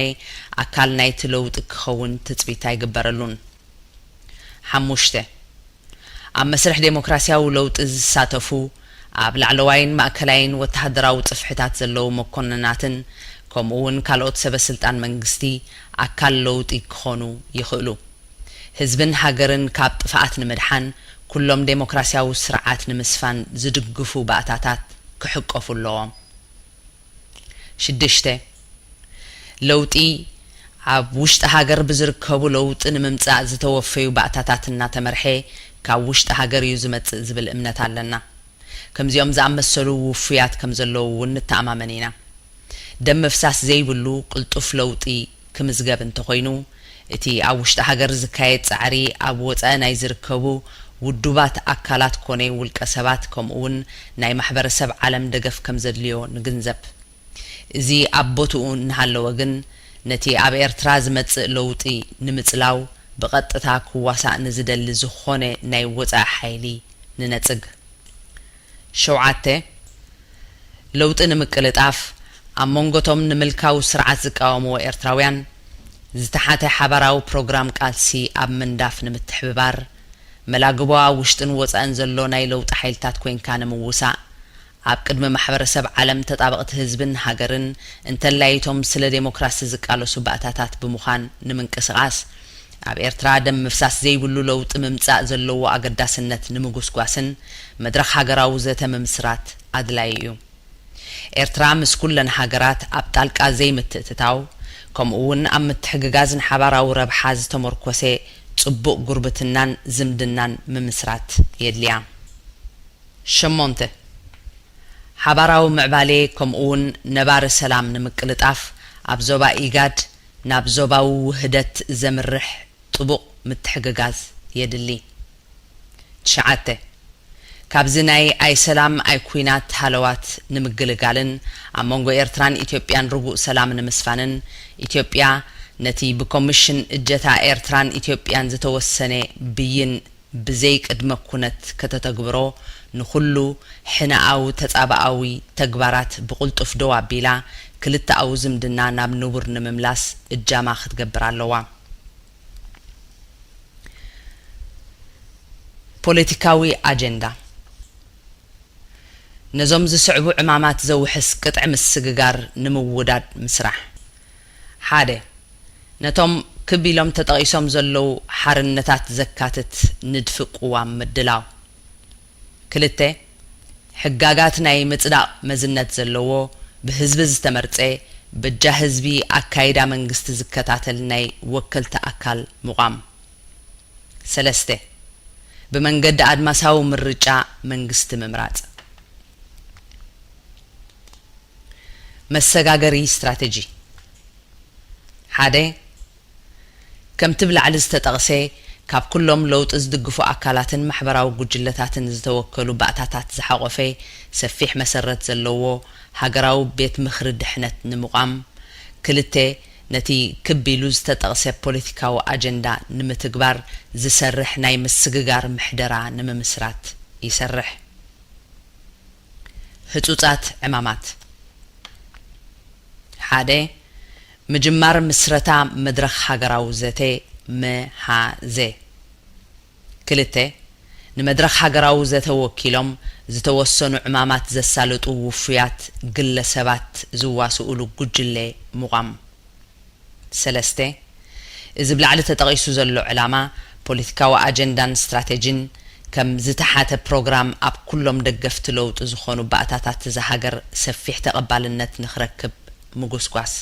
ኣካል ናይቲ ለውጢ ክኸውን ትጽቢት ኣይግበረሉን። ሓሙሽተ፣ ኣብ መስርሕ ዴሞክራሲያዊ ለውጢ ዝሳተፉ ኣብ ላዕለዋይን ማእከላይን ወተሃደራዊ ጽፍሕታት ዘለዉ መኮንናትን ከምኡ እውን ካልኦት ሰበ ስልጣን መንግስቲ ኣካል ለውጢ ክኾኑ ይኽእሉ። ህዝብን ሃገርን ካብ ጥፍኣት ንምድሓን ኩሎም ዴሞክራሲያዊ ስርዓት ንምስፋን ዝድግፉ ባእታታት ክሕቀፉ ኣለዎም። ሽዱሽተ፣ ለውጢ ኣብ ውሽጢ ሃገር ብዝርከቡ ለውጢ ንምምጻእ ዝተወፈዩ ባእታታት እናተመርሐ ካብ ውሽጢ ሃገር እዩ ዝመጽእ ዝብል እምነት ኣለና። ከምዚኦም ዝኣመሰሉ ውፉያት ከም ዘለዉ እውን ንተኣማመን ኢና። ደም ምፍሳስ ዘይብሉ ቅልጡፍ ለውጢ ክምዝገብ እንተኾይኑ፣ እቲ ኣብ ውሽጢ ሃገር ዝካየድ ጻዕሪ ኣብ ወጻኢ ናይ ዝርከቡ ውዱባት ኣካላት ኮነ ውልቀ ሰባት ከምኡ እውን ናይ ማሕበረሰብ ዓለም ደገፍ ከም ዘድልዮ ንግንዘብ። እዚ ኣብ ቦትኡ እናሃለወ ግን ነቲ ኣብ ኤርትራ ዝመጽእ ለውጢ ንምጽላው ብቐጥታ ክዋሳእ ንዝደሊ ዝኾነ ናይ ወጻኢ ሓይሊ ንነጽግ። ሸውዓተ፣ ለውጢ ንምቅልጣፍ ኣብ መንጎቶም ንምልካዊ ስርዓት ዝቃወምዎ ኤርትራውያን ዝተሓተ ሓባራዊ ፕሮግራም ቃልሲ ኣብ ምንዳፍ ንምትሕብባር፣ መላግቦ ኣብ ውሽጥን ወጻእን ዘሎ ናይ ለውጢ ሓይልታት ኮይንካ ንምውሳእ፣ ኣብ ቅድሚ ማሕበረሰብ ዓለም ተጣበቕቲ ህዝብን ሃገርን እንተላይቶም ስለ ዴሞክራሲ ዝቃለሱ ባእታታት ብምዃን ንምንቅስቓስ፣ ኣብ ኤርትራ ደም ምፍሳስ ዘይብሉ ለውጢ ምምጻእ ዘለዎ ኣገዳስነት ንምጉስጓስን መድረኽ ሃገራዊ ዘተ ምምስራት ኣድላዪ እዩ። ኤርትራ ምስ ኩለን ሃገራት ኣብ ጣልቃ ዘይምትእትታው፣ ከምኡ እውን ኣብ ምትሕግጋዝ ንሓባራዊ ረብሓ ዝተመርኮሰ ጽቡቕ ጉርብትናን ዝምድናን ምምስራት የድልያ። ሸሞንተ፣ ሓባራዊ ምዕባሌ ከምኡ እውን ነባሪ ሰላም ንምቅልጣፍ ኣብ ዞባ ኢጋድ ናብ ዞባዊ ውህደት ዘምርሕ ጥቡቕ ምትሕግጋዝ የድሊ። ትሽዓተ፣ ካብዚ ናይ ኣይ ሰላም ኣይ ኩናት ሃለዋት ንምግልጋልን ኣብ መንጎ ኤርትራን ኢትዮጵያን ርጉእ ሰላም ንምስፋንን ኢትዮጵያ ነቲ ብኮሚሽን እጀታ ኤርትራን ኢትዮጵያን ዝተወሰነ ብይን ብዘይ ቅድመ ኩነት ከተተግብሮ፣ ንኹሉ ሕነኣዊ ተጻብኣዊ ተግባራት ብቕልጡፍ ደው ኣቢላ፣ ክልተኣዊ ዝምድና ናብ ንቡር ንምምላስ እጃማ ክትገብር ኣለዋ። ፖለቲካዊ ኣጀንዳ። ነዞም ዝስዕቡ ዕማማት ዘውሕስ ቅጥዒ ምስግጋር ንምውዳድ ምስራሕ። ሓደ፣ ነቶም ክብ ኢሎም ተጠቒሶም ዘለዉ ሓርነታት ዘካትት ንድፊ ቅዋም ምድላው። ክልተ፣ ሕጋጋት ናይ ምጽዳቕ መዝነት ዘለዎ፣ ብህዝቢ ዝተመርጸ፣ በጃ ህዝቢ ኣካይዳ መንግስቲ ዝከታተል ናይ ወከልቲ ኣካል ምቋም። ሰለስተ፣ ብመንገዲ ኣድማሳዊ ምርጫ መንግስቲ ምምራጽ። መሰጋገሪ ስትራተጂ። ሓደ፣ ከምቲ ብላዕሊ ዝተጠቕሰ፣ ካብ ኩሎም ለውጢ ዝድግፉ ኣካላትን ማሕበራዊ ጉጅለታትን ዝተወከሉ ባእታታት ዝሓቖፈ ሰፊሕ መሰረት ዘለዎ ሃገራዊ ቤት ምኽሪ ድሕነት ንምቋም። ክልተ፣ ነቲ ክብ ኢሉ ዝተጠቕሰ ፖለቲካዊ ኣጀንዳ ንምትግባር ዝሰርሕ ናይ ምስግጋር ምሕደራ ንምምስራት ይሰርሕ። ህጹጻት ዕማማት። ሓደ፣ ምጅማር ምስረታ መድረኽ ሃገራዊ ዘተ፣ መሃዘ። ክልተ፣ ንመድረኽ ሃገራዊ ዘተ ወኪሎም ዝተወሰኑ ዕማማት ዘሳልጡ ውፉያት ግለሰባት ዝዋስኡሉ ጉጅለ ምቋም። ሰለስተ፣ እዚ ብላዕሊ ተጠቒሱ ዘሎ ዕላማ፣ ፖለቲካዊ ኣጀንዳን ስትራተጂን ከም ዝተሓተ ፕሮግራም ኣብ ኩሎም ደገፍቲ ለውጢ ዝኾኑ ባእታታት እዛ ሃገር ሰፊሕ ተቐባልነት ንኽረክብ ምጉስጓስ።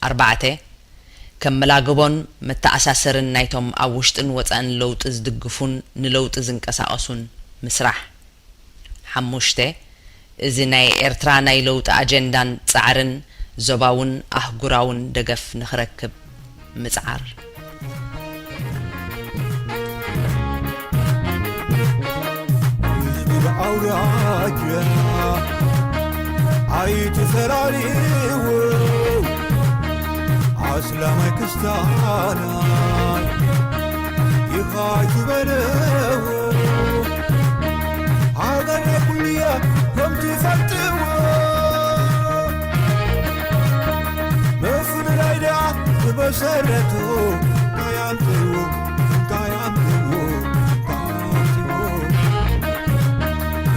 ኣርባዕተ፣ ከም መላግቦን መተኣሳሰርን ናይቶም ኣብ ውሽጥን ወጻእን ለውጢ ዝድግፉን ንለውጢ ዝንቀሳቐሱን ምስራሕ። ሓሙሽተ፣ እዚ ናይ ኤርትራ ናይ ለውጢ ኣጀንዳን ጻዕርን ዞባውን ኣህጉራውን ደገፍ ንኽረክብ ምጽዓር። ህዝቢ ብኣውራጃ ኣይትፈላልይዎ፣ ኣስላማይ ክስታናይ ኢኻ ኣይትበልዎ። ሃገር ናይ ኩሉ እያ ከም ትፈልጥዎ፣ ምፍልላይ ደኣ ዝመሰረቱ እንታይ ኣምፅዎ፣ እንታይ ኣምፅዎ፣ እንታይ ኣምፅዎ፣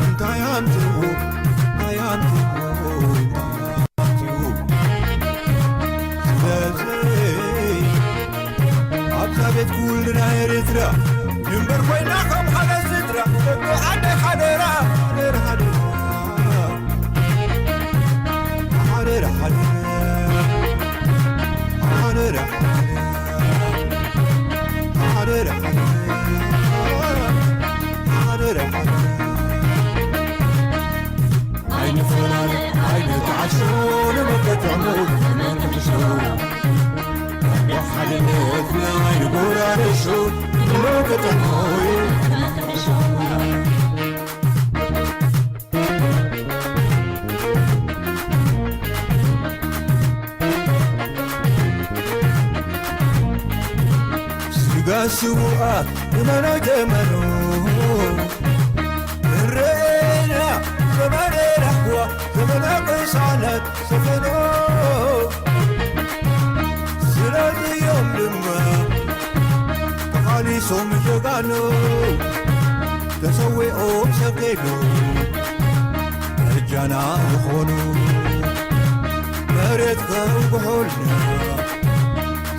እንታይ ኣምፅዎ፣ እንታይ ኣምፅዎ፣ እንታይ ኣምፅዎ። ስለዚ ኣብዛ ቤት ኩልና ኤርትራ ድንበር ኮይና ከም ሓደ ስድራ፣ ደቂ ዓደይ ሓደራ፣ ሓደራ፣ ሓደራ። ሓደራ፣ ሓደራ። ሓደራ፣ ሓደራ። ሓደራ፣ ሓደራ። ሓደራ፣ ሓደራ። ኣይንፈላለ፣ ኣይንተዓሾ፣ ንመከተሙ፣ ንመከተሙ። እሹ ንመከተሞይ ስጋ ስውኣት ንመናይ ተመኑ ንረኤና ዘመነ ራህዋ ዘመነ ቅሳነት ሰፈኖ ስለዚኦም ድማ ተቓሊሶም ጀጋኑ ተሰዊኦም ሰብ ከይዱ በጃና ዝኾኑ መሬት ከውግሑልና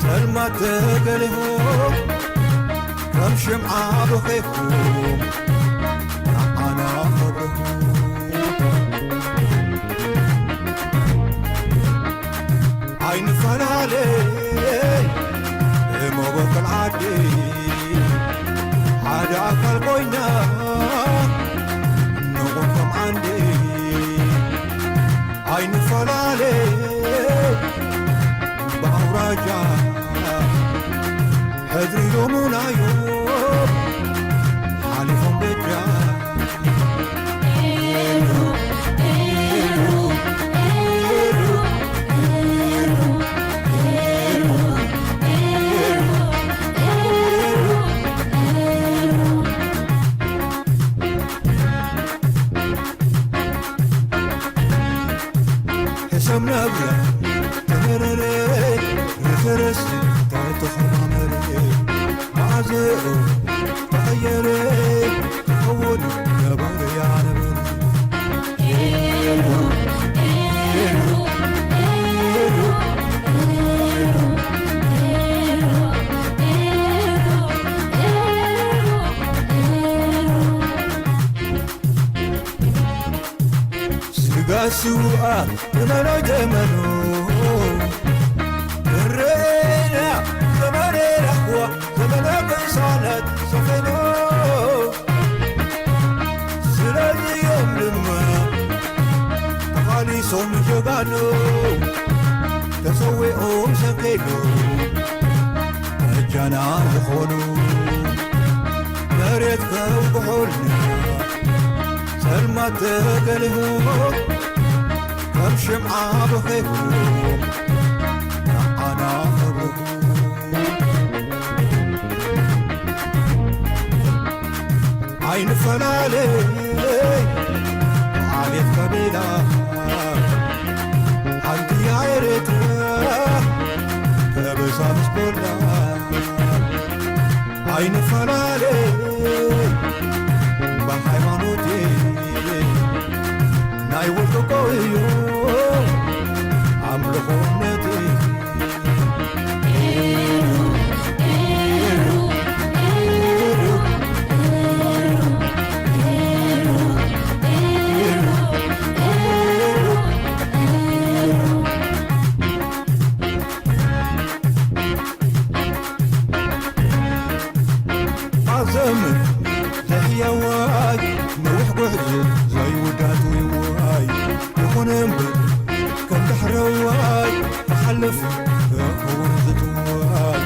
ጸልማት ተገሊኹ ከም ሽምዓ በኺኹ ንዓና ኸብርኹ ኣይንፈላለ መበከል ዓዲ ሓደ ኣካል ኮይና ንቑም ከም ዓንዲ ኣይንፈላለ ብኣውራጃ ሕድሪ ሎሙናዮ ሓሊፎም በጃ ሕሰም ነብረ ተመረረ ርፍርስ ተተኸማመረ ማዕዘኡ ተቐየረ ክኸውን ነበረ ያነበረ ስጋ ስውኣ ተመኖ ተመኖ እረና ዘመነ ራህዋ ዘመነ ቅሳነት ሰፈኖ ስለዚኦም ድማ ተቓሊሶም ጀጋኑ ተሰዊኦም ሰብ ከይዱ በጃና ዝኾኑ መሬት ከውግሑልና ጸልማት ተገሊሁ ከም ሽምዓ በኺኹ ንዓና ኸብርኹ ኣይንፈላለ ዓሌት ከበላ ሓንቲ እያ ኤርትራ ከበሳ ምስ ኮላ ኣይንፈላለ ብሃይማኖት ናይ ወልቆ እዩ ኣምልኾ እምነት ኣዘምን ዘሕያዋይ ነዊሕ ጉዕዞ ዘይውዳት ውይዋይ ይኹን እምበር ከም ዳሕረዋይ ክሓልፍ ክኸውን ዝትዋይ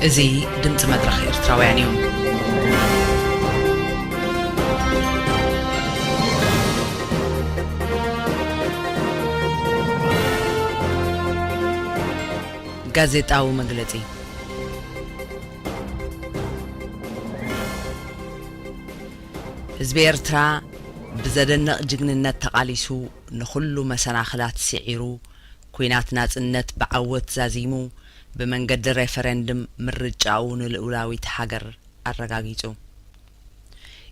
እዚ ድምጺ መድረኽ ኤርትራውያን እዩ። ጋዜጣዊ መግለጺ። ህዝቢ ኤርትራ ብዘደንቕ ጅግንነት ተቓሊሱ፣ ንኹሉ መሰናኽላት ስዒሩ፣ ኲናት ናጽነት ብዓወት ዛዚሙ፣ ብመንገዲ ሬፈረንድም ምርጫኡ ንልኡላዊት ሃገር ኣረጋጊጹ።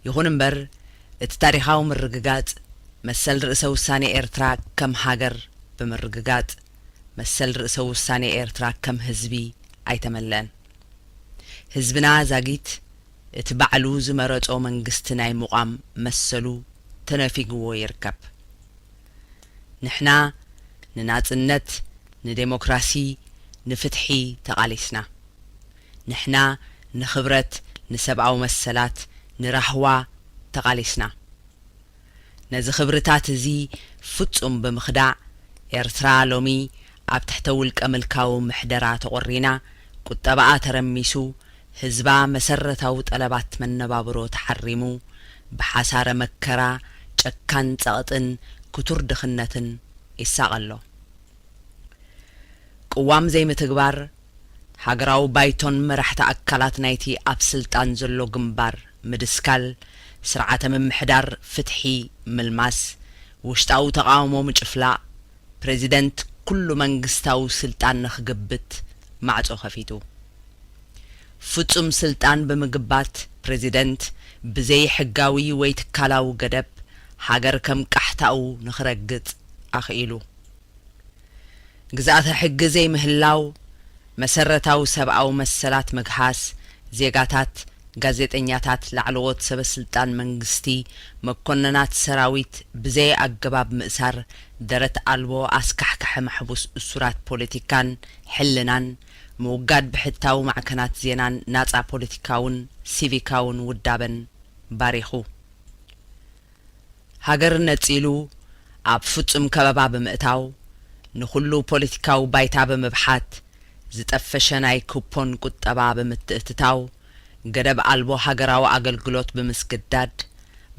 ይኹን እምበር፣ እቲ ታሪኻዊ ምርግጋጽ፣ መሰል ርእሰ ውሳኔ ኤርትራ ከም ሃገር ብምርግጋጽ፣ መሰል ርእሰ ውሳኔ ኤርትራ ከም ህዝቢ ኣይተመልአን። ህዝብና ዛጊት እቲ ባዕሉ ዝመረጾ መንግስቲ ናይ ምቋም መሰሉ ተነፊግዎ ይርከብ። ንሕና ንናጽነት፣ ንዴሞክራሲ፣ ንፍትሒ ተቓሊስና። ንሕና ንኽብረት፣ ንሰብኣዊ መሰላት፣ ንራህዋ ተቓሊስና። ነዚ ክብርታት እዚ ፍጹም ብምኽዳዕ፣ ኤርትራ ሎሚ ኣብ ትሕተ ውልቀ ምልካዊ ምሕደራ ተቖሪና፣ ቁጠባኣ ተረሚሱ፣ ህዝባ መሰረታዊ ጠለባት መነባብሮ ተሓሪሙ፣ ብሓሳረ መከራ፣ ጨካን ጸቕጥን ክቱር ድኽነትን ይሳቐ ኣሎ። ቅዋም ዘይምትግባር፣ ሃገራዊ ባይቶን መራሕቲ ኣካላት ናይቲ ኣብ ስልጣን ዘሎ ግንባር ምድስካል፣ ስርዓተ ምምሕዳር ፍትሒ ምልማስ፣ ውሽጣዊ ተቓውሞ ምጭፍላቕ፣ ፕሬዚደንት ኩሉ መንግስታዊ ስልጣን ንኽግብት ማዕጾ ከፊቱ። ፍጹም ስልጣን ብምግባት ፕሬዚደንት ብዘይ ሕጋዊ ወይ ትካላዊ ገደብ ሃገር ከም ቃሕታኡ ንኽረግጽ ኣኽኢሉ። ግዝኣተ ሕጊ ዘይምህላው፣ መሰረታዊ ሰብኣዊ መሰላት ምግሃስ፣ ዜጋታት፣ ጋዜጠኛታት፣ ላዕለዎት ሰበ ስልጣን መንግስቲ፣ መኮነናት ሰራዊት ብዘይ ኣገባብ ምእሳር፣ ደረት ኣልቦ ኣስካሕካሒ ማሕቡስ እሱራት ፖለቲካን ሕልናን፣ ምውጋድ ብሕታዊ ማዕከናት ዜናን ናጻ ፖለቲካውን ሲቪካውን ውዳበን ባሪኹ። ሃገር ነጺሉ ኣብ ፍጹም ከበባ ብምእታው፣ ንኹሉ ፖለቲካዊ ባይታ ብምብሓት፣ ዝጠፈሸ ናይ ኩፖን ቁጠባ ብምትእትታው፣ ገደብ ኣልቦ ሃገራዊ ኣገልግሎት ብምስግዳድ፣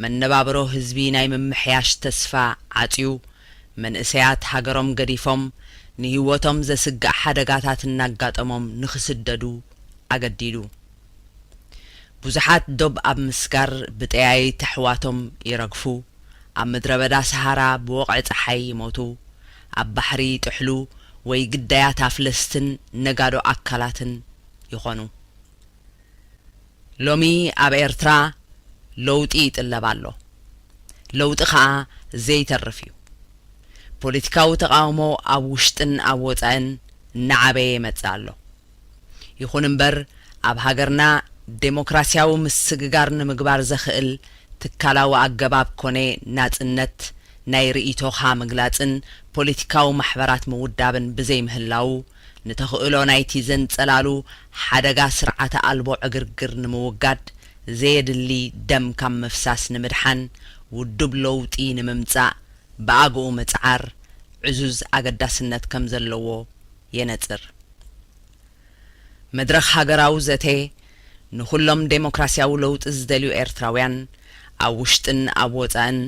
መነባብሮ ህዝቢ ናይ ምምሕያሽ ተስፋ ዓጽዩ፣ መንእሰያት ሃገሮም ገዲፎም ንህይወቶም ዘስግእ ሓደጋታት እናጋጠሞም ንኽስደዱ ኣገዲዱ። ብዙሓት ዶብ ኣብ ምስጋር ብጠያይቲ ኣሕዋቶም ይረግፉ፣ ኣብ ምድረ በዳ ሰሃራ ብወቕዒ ጸሓይ ይሞቱ፣ ኣብ ባሕሪ ይጥሕሉ ወይ ግዳያት ኣፍለስትን ነጋዶ ኣካላትን ይኾኑ። ሎሚ ኣብ ኤርትራ ለውጢ ይጥለብ ኣሎ። ለውጢ ኸኣ ዘይተርፍ እዩ። ፖለቲካዊ ተቓውሞ ኣብ ውሽጥን ኣብ ወጻእን እናዓበየ ይመጽእ ኣሎ። ይኹን እምበር፣ ኣብ ሃገርና ዴሞክራስያዊ ምስግጋር ንምግባር ዘኽእል ትካላዊ ኣገባብ ኮነ ናጽነት ናይ ርእይቶኻ ምግላጽን ፖለቲካዊ ማሕበራት ምውዳብን ብዘይምህላዉ፣ ንተኽእሎ ናይቲ ዘንጸላሉ ሓደጋ ስርዓተ ኣልቦ ዕግርግር ንምውጋድ፣ ዘየድሊ ደም ካብ ምፍሳስ ንምድሓን፣ ውዱብ ለውጢ ንምምጻእ ብኣግኡ ምጽዓር ዕዙዝ ኣገዳስነት ከም ዘለዎ የነጽር። መድረኽ ሃገራዊ ዘተ ንኹሎም ዴሞክራስያዊ ለውጢ ዝደልዩ ኤርትራውያን፣ ኣብ ውሽጥን ኣብ ወጻእን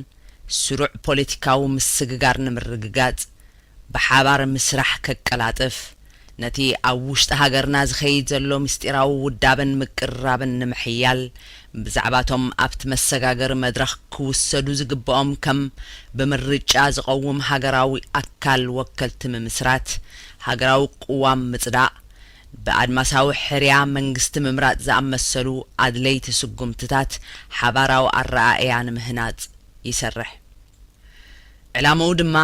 ስሩዕ ፖለቲካዊ ምስግጋር ንምርግጋጽ፣ ብሓባር ምስራሕ ከቀላጥፍ፣ ነቲ ኣብ ውሽጢ ሃገርና ዝኸይድ ዘሎ ምስጢራዊ ውዳበን ምቅርራብን ንምሕያል፣ ብዛዕባቶም ኣብቲ መሰጋገሪ መድረኽ ክውሰዱ ዝግብኦም ከም ብምርጫ ዝቐውም ሃገራዊ ኣካል ወከልቲ ምምስራት፣ ሃገራዊ ቅዋም ምጽዳቕ፣ ብኣድማሳዊ ሕርያ መንግስቲ ምምራጽ ዝኣመሰሉ ኣድለይቲ ስጉምትታት ሓባራዊ ኣረኣእያ ንምህናጽ ይሰርሕ። ዕላምኡ ድማ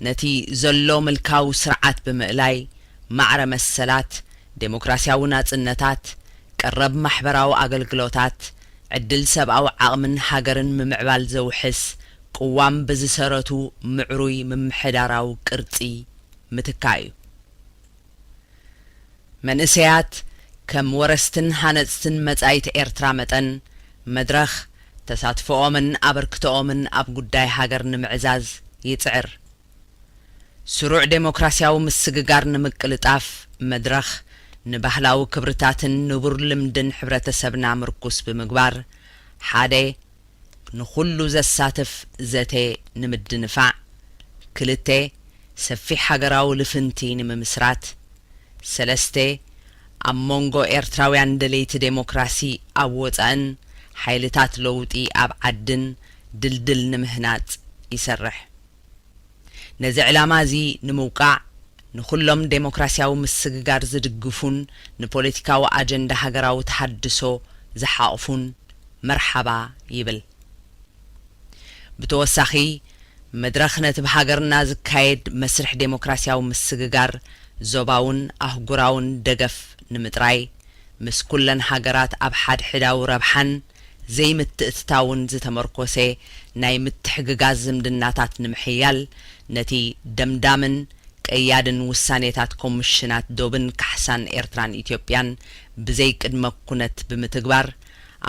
ነቲ ዘሎ ምልካዊ ስርዓት ብምእላይ ማዕረ መሰላት፣ ዴሞክራስያዊ ናጽነታት፣ ቀረብ ማሕበራዊ ኣገልግሎታት፣ ዕድል ሰብኣዊ ዓቕምን ሃገርን ምምዕባል ዘውሕስ ቅዋም ብዝሰረቱ ምዕሩይ ምምሕዳራዊ ቅርጺ ምትካእ እዩ። መንእሰያት ከም ወረስትን ሃነጽትን መጻኢት ኤርትራ መጠን፣ መድረኽ ተሳትፎኦምን ኣበርክቶኦምን ኣብ ጉዳይ ሃገር ንምዕዛዝ ይጽዕር። ስሩዕ ዴሞክራስያዊ ምስግጋር ንምቅልጣፍ፣ መድረኽ ንባህላዊ ክብርታትን ንቡር ልምድን ሕብረተሰብና ምርኩስ ብምግባር፣ ሓደ ንኹሉ ዘሳትፍ ዘተ ንምድንፋዕ፣ ክልተ ሰፊሕ ሃገራዊ ልፍንቲ ንምምስራት፣ ሰለስተ ኣብ መንጎ ኤርትራውያን ደለይቲ ዴሞክራሲ ኣብ ወጻእን ሓይልታት ለውጢ ኣብ ዓድን ድልድል ንምህናጽ ይሰርሕ። ነዚ ዕላማ እዚ ንምውቃዕ፣ ንኹሎም ዴሞክራስያዊ ምስግጋር ዝድግፉን ንፖለቲካዊ ኣጀንዳ ሃገራዊ ተሃድሶ ዝሓቑፉን መርሓባ ይብል። ብተወሳኺ፣ መድረኽ ነቲ ብሃገርና ዝካየድ መስርሕ ዴሞክራስያዊ ምስግጋር ዞባውን ኣህጉራውን ደገፍ ንምጥራይ፣ ምስ ኩለን ሃገራት ኣብ ሓድሕዳዊ ረብሓን ዘይምትእትታውን ዝተመርኮሰ ናይ ምትሕግጋዝ ዝምድናታት ንምሕያል፣ ነቲ ደምዳምን ቀያድን ውሳኔታት ኮሚሽናት ዶብን ካሕሳን ኤርትራን ኢትዮጵያን ብዘይ ቅድመ ኩነት ብምትግባር፣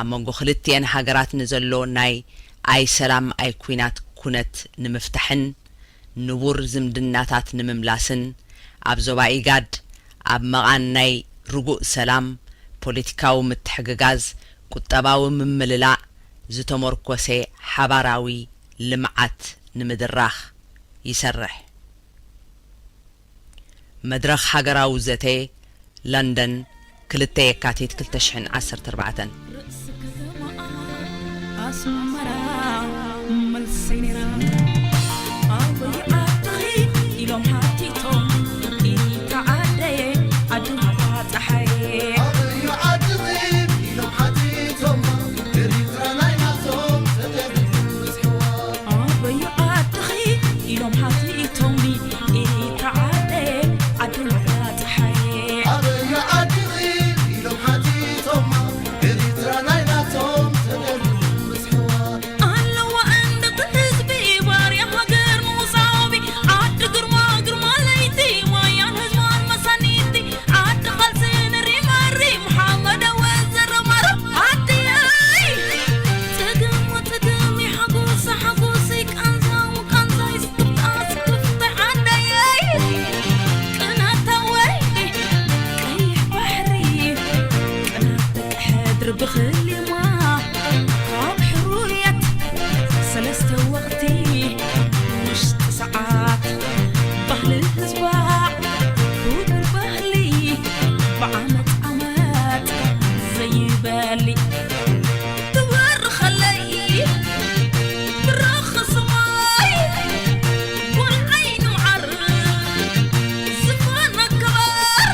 ኣብ መንጎ ክልቲኤን ሃገራት ንዘሎ ናይ ኣይ ሰላም ኣይ ኲናት ኩነት ንምፍታሕን ንቡር ዝምድናታት ንምምላስን፣ ኣብ ዞባ ኢጋድ ኣብ መቓን ናይ ርጉእ ሰላም፣ ፖለቲካዊ ምትሕግጋዝ፣ ቁጠባዊ ምምልላእ ዝተመርኮሰ ሓባራዊ ልምዓት ንምድራኽ ይሰርሕ። መድረኽ ሃገራዊ ዘተ፣ ለንደን፣ ክልተ የካቲት ክልተ ሽሕን ዓሰርተ ኣርባዕተን። ርእሲ ከተማኣ ኣስመራ መልሰይ ነይራ። ኣበይ ዓድኺ ኢሎም ሓቲቶም፣ ኢታ ዓደየ ዓዲ ጸሓየ። ኣበይ ዓድኺ ኢሎም ሓቲቶም፣ ኤርትራ ናይ ናቶም ተደሪኹ በዝሕዋ። ኣበይ ዓድኺ ኢሎም ሓቲቶምኒ፣ ኢታ ዓደየ ዓዲ ጸሓየ። ኣበይ ዓድኺ ኢሎም ሓቲቶማ፣ ኤርትራ ናይ ናቶም ተደሪኹ በዝሕዋ። ኣለዋ እንድቲ ህዝቢ ባርያ ሃገር ምውሳቢ፣ ዓዲ ግርማ ግርማ ለይቲ፣ ዋያን ህዝባን መሳኒቲ፣ ዓዲ ቃልሲ ንሪመሪ፣ መሓመድ ኣወል ዘረማሮ፣ ዓድየይ። ጽግም ጽግም ሓጎስ ሓጎስ፣ ቃንዛ ቃንዛ፣ ስክፍታ ስክፍታ፣ ዓደየይ። ቅናታ ወይ ቀይሕ ባሕሪ፣ ቅናት ደቂ ሕድሪ ብኽሊማ፣ ካብ ሕሩያት ሰለስተ ወቕቲ ውሽጢ ሰዓት፣ ባህሊ ህዝባ ክቡር ባህሊ፣ ብዓመት ዓመት ዘይበሊ። ትበርኸለይ ብራኸ ሰማይ፣ ጓል ዓይኑ ዓር፣ ዝፋና ክባር፣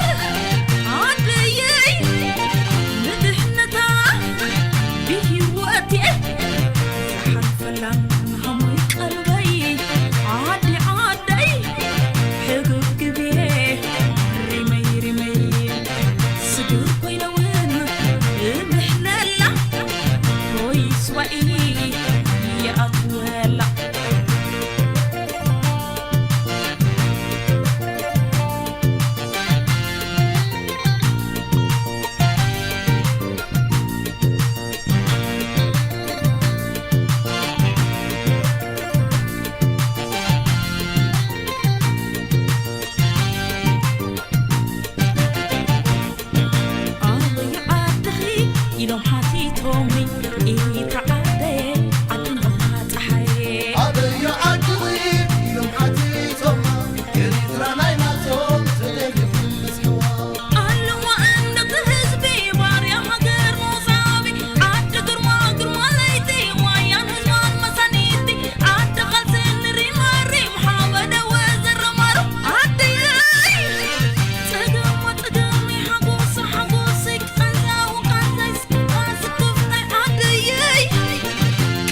ዓደየይ ንድሕነታ ብህይወት እየ ዝሓልፈላ ሃሞይ ቀልበይ። ዓዲ ዓደይ ሕግብግብ እየ ሪመይ ሪመይ፣ ስግር ኮይነ እውን እምሕለላ፣ ሆይ ስዋኢ ይኣትወላ። ኣበይ ዓድኺ ኢሎም ሓቲቶምኒ፣ ኢታ ዓደየ ዓዲ ጸሓየ። ኣበይ ዓድኺ ኢሎም ሓቲቶማ፣ ኤርትራ ናይ ናቶም ተደሊኹ በዝሕዋ። ኣለዋ እንድቲ ህዝቢ ባርያ ሃገር ምውሳቢ፣ ዓዲ ግርማ ግርማ ለይቲ፣ ዋያን ህዝባን መሳኒቲ፣ ዓዲ ቃልሲ ንሪመሪ፣ መሓመድ ኣወል ዘረማሮ፣ ዓደየይ። ጽግም ጽግም፣ ሓጎስ ሓጎስ፣ ቃንዛ ቃንዛ፣ ስክፍታ ስክፍታ፣ ዓደየይ።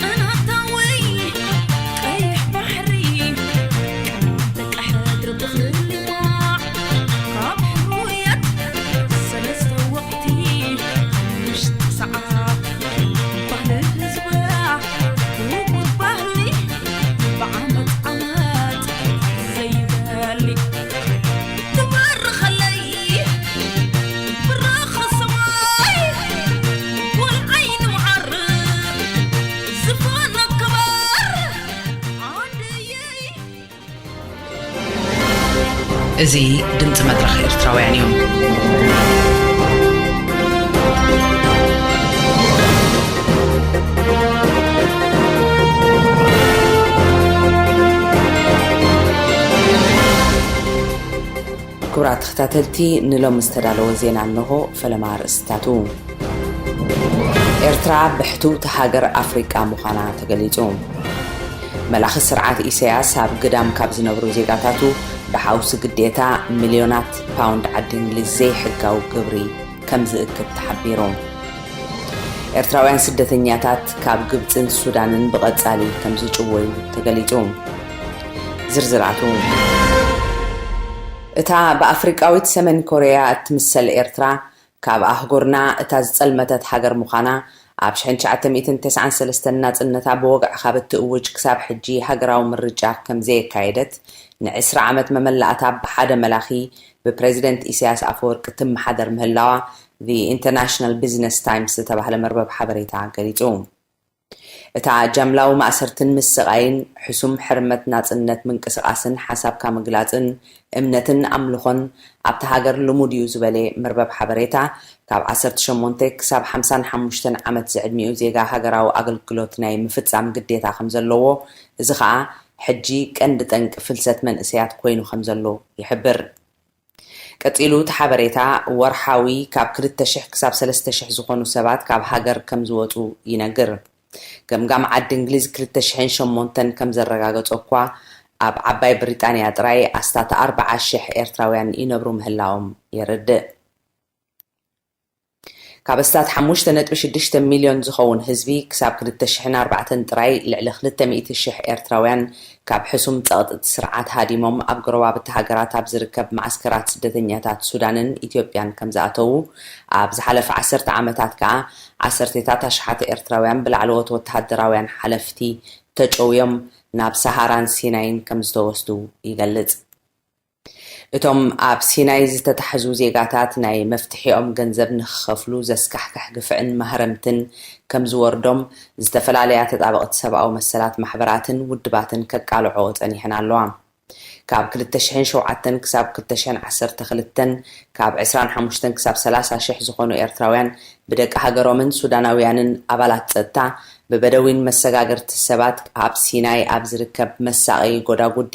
ቅናታ ወይ ቀይሕ ባሕሪ፣ ደቂ ሕድሪ ብኽሊማ፣ ካብ ሕሩያት ሰለስተ ወቕቲ ውሽጢ ሰዓት፣ ባህሊ ህዝባ ክቡር ባህሊ፣ ብዓመት ዓመት ዘይበሊ። ትበርኸለይ ብራኸ ሰማይ፣ ጓል ዓይኒ መዓር፣ ዝፋና ክባር፣ ዓደየይ። እዚ ድምጺ መድረኽ ኤርትራውያን እዩ። ክቡራት ተኸታተልቲ፣ ንሎሚ ዝተዳለወ ዜና እንሆ። ፈለማ ኣርእስታቱ። ኤርትራ ብሕትውቲ ሃገር ኣፍሪቃ ምዃና ተገሊጹ። መላኺ ስርዓት ኢሳያስ ኣብ ግዳም ካብ ዝነብሩ ዜጋታቱ ብሓውሲ ግዴታ ሚልዮናት ፓውንድ ዓዲ እንግሊዝ ዘይሕጋዊ ግብሪ ከም ዝእክብ ተሓቢሩ። ኤርትራውያን ስደተኛታት ካብ ግብጽን ሱዳንን ብቐጻሊ ከም ዝጭወዩ ተገሊጹ። ዝርዝራቱ። እታ ብኣፍሪቃዊት ሰሜን ኮርያ እትምሰል ኤርትራ ካብ ኣህጉርና እታ ዝጸልመተት ሃገር ምዃና፣ ኣብ ሽሕን ትሽዓተ ሚእትን ተስዓን ሰለስተን ናጽነታ ብወግዒ ካብ እትእውጅ ክሳብ ሕጂ ሃገራዊ ምርጫ ከም ዘየካየደት፣ ንዕስራ ዓመት መመላእታ ብሓደ መላኺ ብፕረዚደንት ኢሳያስ ኣፈወርቂ ትመሓደር ምህላዋ፣ The International Business Times ዝተባህለ መርበብ ሓበሬታ ገሊጹ። እታ ጃምላዊ ማእሰርትን ምስቓይን፣ ሕሱም ሕርመት ናጽነት ምንቅስቓስን ሓሳብካ ምግላጽን፣ እምነትን ኣምልኾን ኣብታ ሃገር ልሙድ እዩ ዝበለ መርበብ ሓበሬታ፣ ካብ ዓሰርተ ሸሞንተ ክሳብ ሓምሳን ሓሙሽተን ዓመት ዝዕድሚኡ ዜጋ ሃገራዊ ኣገልግሎት ናይ ምፍጻም ግዴታ ከም ዘለዎ፣ እዚ ኸኣ ሕጂ ቀንዲ ጠንቂ ፍልሰት መንእሰያት ኮይኑ ከም ዘሎ ይሕብር። ቀጺሉ እቲ ሓበሬታ፣ ወርሓዊ ካብ ክልተ ሽሕ ክሳብ ሰለስተ ሽሕ ዝኾኑ ሰባት ካብ ሃገር ከም ዝወጹ ይነግር። ገምጋም ዓዲ እንግሊዝ ክልተ ሽሕን ሸሞንተን ከም ዘረጋገጾ እኳ፣ ኣብ ዓባይ ብሪጣንያ ጥራይ ኣስታት ኣርብዓ ሽሕ ኤርትራውያን ይነብሩ ምህላዎም የረድእ። ካብ ኣስታት ሓሙሽተ ነጥቢ ሽዱሽተ ሚልዮን ዝኸውን ህዝቢ፣ ክሳብ ክልተ ሽሕን ኣርባዕተን ጥራይ ልዕሊ ክልተ ሚእቲ ሽሕ ኤርትራውያን ካብ ሕሱም ጸቕጢ እቲ ስርዓት ሃዲሞም ኣብ ጎረባብቲ ሃገራት ኣብ ዝርከብ መዓስከራት ስደተኛታት ሱዳንን ኢትዮጵያን ከም ዝኣተዉ፣ ኣብ ዝሓለፈ ዓሰርተ ዓመታት ከኣ ዓሰርተታት ኣሽሓት ኤርትራውያን ብላዕለዎት ወተሃደራውያን ሓለፍቲ ተጨውዮም ናብ ሰሃራን ሲናይን ከም ዝተወስዱ ይገልጽ። እቶም ኣብ ሲናይ ዝተታሕዙ ዜጋታት ናይ መፍትሒኦም ገንዘብ ንኽኸፍሉ ዘስካሕክሕ ግፍዕን ማህረምትን ከም ዝወርዶም ዝተፈላለያ ተጣበቕቲ ሰብኣዊ መሰላት ማሕበራትን ውድባትን ከቃልዖ ጸኒሐን ኣለዋ። ካብ ክልተ ሽሕን ሸውዓተን ክሳብ ክልተ ሽሕን ዓሰርተ ክልተን ካብ ዕስራን ሓሙሽተን ክሳብ ሰላሳ ሽሕ ዝኾኑ ኤርትራውያን ብደቂ ሃገሮምን ሱዳናውያንን ኣባላት ጸጥታ ብበደዊን መሰጋገርቲ ሰባት ኣብ ሲናይ ኣብ ዝርከብ መሳቐዪ ጎዳጉዲ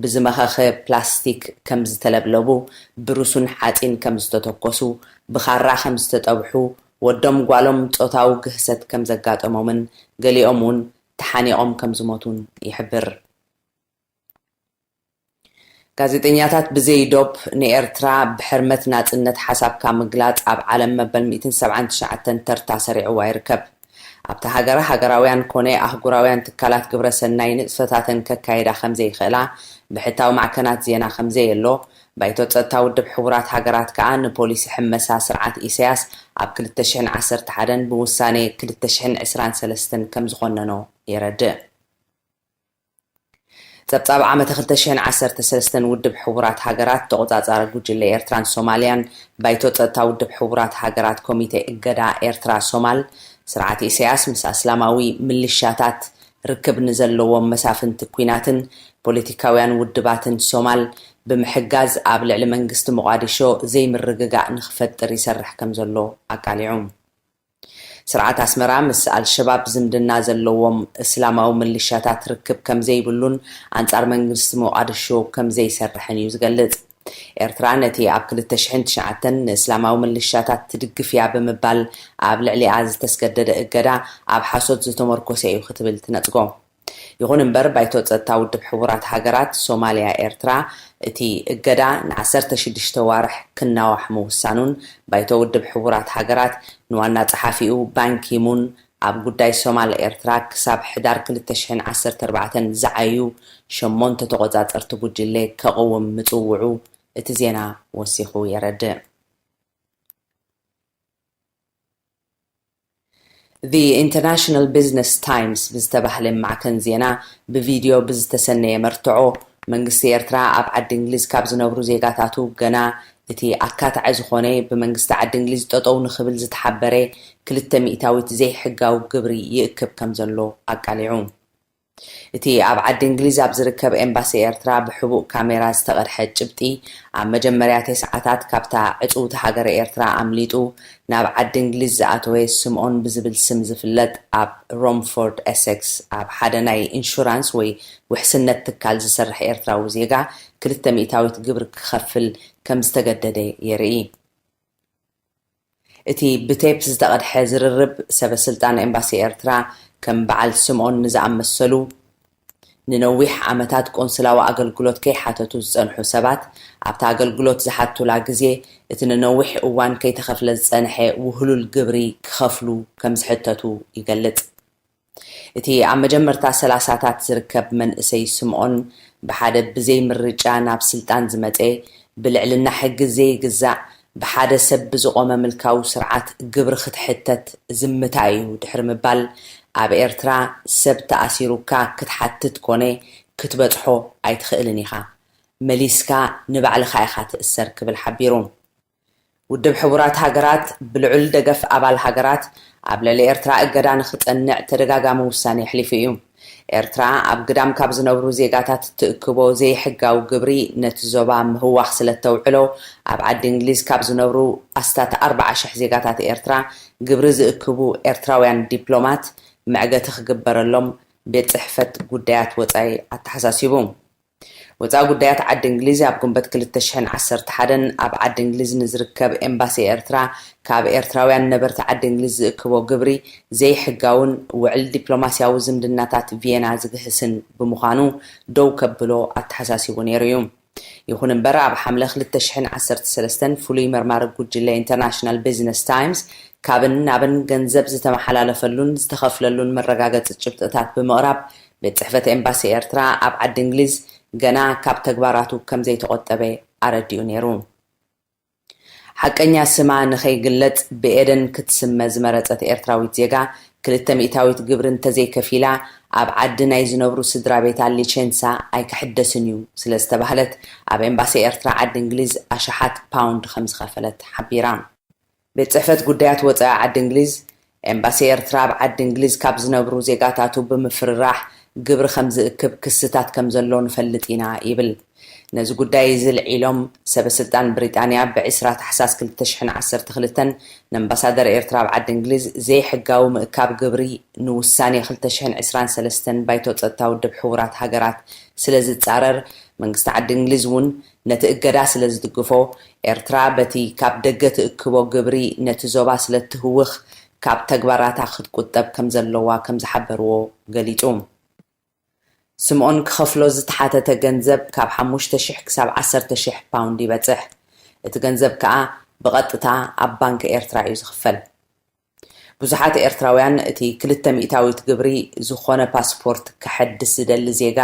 ብዝመኸኸ ፕላስቲክ ከም ዝተለብለቡ፣ ብሩሱን ሓጺን ከም ዝተተኮሱ፣ ብኻራ ከም ዝተጠብሑ፣ ወዶም ጓሎም ጾታዊ ግህሰት ከም ዘጋጠሞምን ገሊኦም እውን ተሓኒቖም ከም ዝሞቱን ይሕብር። ጋዜጠኛታት ብዘይ ዶብ ንኤርትራ ብሕርመት ናጽነት ሓሳብካ ምግላጽ ኣብ ዓለም መበል ሚእትን ሰብዓን ትሽዓተን ተርታ ሰሪዕዋ ይርከብ። ኣብታ ሃገር ሃገራውያን ኮነ ኣህጉራውያን ትካላት ግብረ ሰናይ ንጥፈታተን ከካይዳ ከም ዘይኽእላ ብሕታዊ ማዕከናት ዜና ከም ዘየሎ፣ ባይቶ ጸጥታ ውድብ ሕቡራት ሃገራት ከኣ ንፖሊሲ ሕመሳ ስርዓት ኢሳያስ ኣብ ክልተ ሽሕን ዓሰርተ ሓደን ብውሳኔ ክልተ ሽሕን ዕስራን ሰለስተን ከም ዝኾነኖ የረድእ። ጸብጻብ ዓመተ ክልተ ሽሕን ዓሰርተ ሰለስተን ውድብ ሕቡራት ሃገራት ተቖጻጻሪ ጉጅለ ኤርትራን ሶማልያን ባይቶ ጸጥታ ውድብ ሕቡራት ሃገራት ኮሚቴ እገዳ ኤርትራ ሶማል፣ ስርዓት ኢሳያስ ምስ ኣስላማዊ ምልሻታት ርክብ ንዘለዎም መሳፍንቲ ኲናትን ፖለቲካውያን ውድባትን ሶማል ብምሕጋዝ ኣብ ልዕሊ መንግስቲ ሞቓዲሾ ዘይምርግጋእ ንኽፈጥር ይሰርሕ ከም ዘሎ ኣቃሊዑ። ስርዓት ኣስመራ ምስ ኣልሸባብ ዝምድና ዘለዎም እስላማዊ ምልሻታት ርክብ ከም ዘይብሉን ኣንጻር መንግስቲ ሞቓዲሾ ከም ዘይሰርሕን እዩ ዝገልጽ። ኤርትራ ነቲ ኣብ ክልተ ሽሕን ትሽዓተን ንእስላማዊ ምልሻታት ትድግፍ እያ ብምባል ኣብ ልዕሊኣ ዝተስገደደ እገዳ ኣብ ሓሶት ዝተመርኮሰ እዩ ክትብል ትነጽጎ። ይኹን እምበር፣ ባይቶ ጸጥታ ውድብ ሕቡራት ሃገራት፣ ሶማልያ፣ ኤርትራ፣ እቲ እገዳ ንዓሰርተ ሽዱሽተ ዋርሕ ክናዋሕ ምውሳኑን፣ ባይቶ ውድብ ሕቡራት ሃገራት ንዋና ጸሓፊኡ ባንኪሙን ኣብ ጉዳይ ሶማል ኤርትራ ክሳብ ሕዳር ክልተ ሽሕን ዓሰርተ ኣርባዕተን ዝዓዩ ሸሞንተ ተቖጻጸርቲ ጉጅለ ከቕውም ምጽውዑ እቲ ዜና ወሲኹ የረድእ። The International Business Times ብዝተባህለ ማዕከን ዜና ብቪድዮ ብዝተሰነየ መርትዖ፣ መንግስቲ ኤርትራ ኣብ ዓዲ እንግሊዝ ካብ ዝነብሩ ዜጋታቱ ገና እቲ ኣካታዒ ዝኾነ ብመንግስቲ ዓዲ እንግሊዝ ጠጠው ንኽብል ዝተሓበረ ክልተ ሚእታዊት ዘይሕጋዊ ግብሪ ይእክብ ከም ዘሎ ኣቃሊዑ። እቲ ኣብ ዓዲ እንግሊዝ ኣብ ዝርከብ ኤምባሲ ኤርትራ ብሕቡእ ካሜራ ዝተቐድሐ ጭብጢ፣ ኣብ መጀመርያ ተስዓታት ካብታ ዕጽውቲ ሃገረ ኤርትራ ኣምሊጡ ናብ ዓዲ እንግሊዝ ዝኣተወ ስምኦን ብዝብል ስም ዝፍለጥ ኣብ ሮምፎርድ ኤሰክስ ኣብ ሓደ ናይ ኢንሹራንስ ወይ ውሕስነት ትካል ዝሰርሕ ኤርትራዊ ዜጋ ክልተ ሚእታዊት ግብሪ ክኸፍል ከም ዝተገደደ የርኢ። እቲ ብቴፕ ዝተቐድሐ ዝርርብ፣ ሰበ ስልጣን ኤምባሲ ኤርትራ ከም በዓል ስምኦን ንዝኣመሰሉ ንነዊሕ ዓመታት ቆንስላዊ ኣገልግሎት ከይሓተቱ ዝጸንሑ ሰባት፣ ኣብታ ኣገልግሎት ዝሓቱላ ግዜ፣ እቲ ንነዊሕ እዋን ከይተኸፍለ ዝጸንሐ ውህሉል ግብሪ ክኸፍሉ ከም ዝሕተቱ ይገልጽ። እቲ ኣብ መጀመርታ ሰላሳታት ዝርከብ መንእሰይ ስምኦን፣ ብሓደ ብዘይ ምርጫ ናብ ስልጣን ዝመጸ፣ ብልዕልና ሕጊ ዘይግዛእ፣ ብሓደ ሰብ ብዝቖመ ምልካዊ ስርዓት ግብሪ ክትሕተት ዝምታ እዩ ድሕሪ ምባል፣ ኣብ ኤርትራ ሰብ ተኣሲሩካ ክትሓትት ኮነ ክትበጽሖ ኣይትኽእልን ኢኻ። መሊስካ ንባዕልኻ ኢኻ ትእሰር ክብል ሓቢሩ። ውድብ ሕቡራት ሃገራት ብልዑል ደገፍ ኣባል ሃገራት ኣብ ልዕሊ ኤርትራ እገዳ ንኽጸንዕ ተደጋጋሚ ውሳኔ ኣሕሊፉ እዩ። ኤርትራ ኣብ ግዳም ካብ ዝነብሩ ዜጋታት ትእክቦ ዘይሕጋዊ ግብሪ ነቲ ዞባ ምህዋኽ ስለ እተውዕሎ፣ ኣብ ዓዲ እንግሊዝ ካብ ዝነብሩ ኣስታት ኣርብዓ ሽሕ ዜጋታት ኤርትራ ግብሪ ዝእክቡ ኤርትራውያን ዲፕሎማት መዕገቲ ክግበረሎም ቤት ጽሕፈት ጉዳያት ወጻኢ ኣተሓሳሲቡ። ወጻኢ ጉዳያት ዓዲ እንግሊዝ ኣብ ግንቦት ክልተ ሽሕን ዓሰርተ ሓደን ኣብ ዓዲ እንግሊዝ ንዝርከብ ኤምባሲ ኤርትራ ካብ ኤርትራውያን ነበርቲ ዓዲ እንግሊዝ ዝእክቦ ግብሪ ዘይሕጋውን ውዕል ዲፕሎማስያዊ ዝምድናታት ቪየና ዝግህስን ብምዃኑ ደው ከብሎ ኣተሓሳሲቡ ነይሩ እዩ። ይኹን እምበር ኣብ ሓምለ ክልተ ሽሕን ዓሰርተ ሰለስተን ፍሉይ መርማሪ ጉጅለ ኢንተርናሽናል ቢዝነስ ታይምስ ካብን ናብን ገንዘብ ዝተመሓላለፈሉን ዝተኸፍለሉን መረጋገጺ ጭብጥታት ብምቕራብ ቤት ጽሕፈት ኤምባሲ ኤርትራ ኣብ ዓዲ እንግሊዝ ገና ካብ ተግባራቱ ከም ዘይተቖጠበ ኣረዲኡ ነይሩ። ሓቀኛ ስማ ንኸይግለጽ ብኤደን ክትስመ ዝመረጸት ኤርትራዊት ዜጋ ክልተ ሚእታዊት ግብሪ እንተዘይከፊላ ኣብ ዓዲ ናይ ዝነብሩ ስድራ ቤታ ሊቸንሳ ኣይክሕደስን እዩ ስለ ዝተባህለት ኣብ ኤምባሲ ኤርትራ ዓዲ እንግሊዝ ኣሽሓት ፓውንድ ከም ዝኸፈለት ሓቢራ። ቤት ጽሕፈት ጉዳያት ወጻኢ ዓዲ እንግሊዝ፣ ኤምባሲ ኤርትራ ኣብ ዓዲ እንግሊዝ ካብ ዝነብሩ ዜጋታቱ ብምፍርራሕ ግብሪ ከም ዝእክብ ክስታት ከም ዘሎ ንፈልጥ ኢና ይብል። ነዚ ጉዳይ እዚ ልዒሎም፣ ሰበ ስልጣን ብሪጣንያ ብ ዕስራ ታሕሳስ ክልተ ሽሕን ዓሰርተ ክልተን ንኣምባሳደር ኤርትራ ኣብ ዓዲ እንግሊዝ ዘይሕጋዊ ምእካብ ግብሪ ንውሳኔ ክልተ ሽሕን ዕስራን ሰለስተን ባይቶ ጸጥታ ውድብ ሕቡራት ሃገራት ስለ ዝጻረር፣ መንግስቲ ዓዲ እንግሊዝ እውን ነቲ እገዳ ስለ ዝድግፎ፣ ኤርትራ በቲ ካብ ደገ ትእክቦ ግብሪ ነቲ ዞባ ስለ እትህውኽ፣ ካብ ተግባራታ ክትቁጠብ ከም ዘለዋ ከም ዝሓበርዎ ገሊጹ። ስምኦን ክኸፍሎ ዝተሓተተ ገንዘብ ካብ ሓሙሽተ ሽሕ ክሳብ ዓሰርተ ሽሕ ፓውንድ ይበጽሕ። እቲ ገንዘብ ከኣ ብቐጥታ ኣብ ባንክ ኤርትራ እዩ ዝኽፈል። ብዙሓት ኤርትራውያን እቲ ክልተ ሚእታዊት ግብሪ ዝኾነ ፓስፖርት ከሐድስ ዝደሊ ዜጋ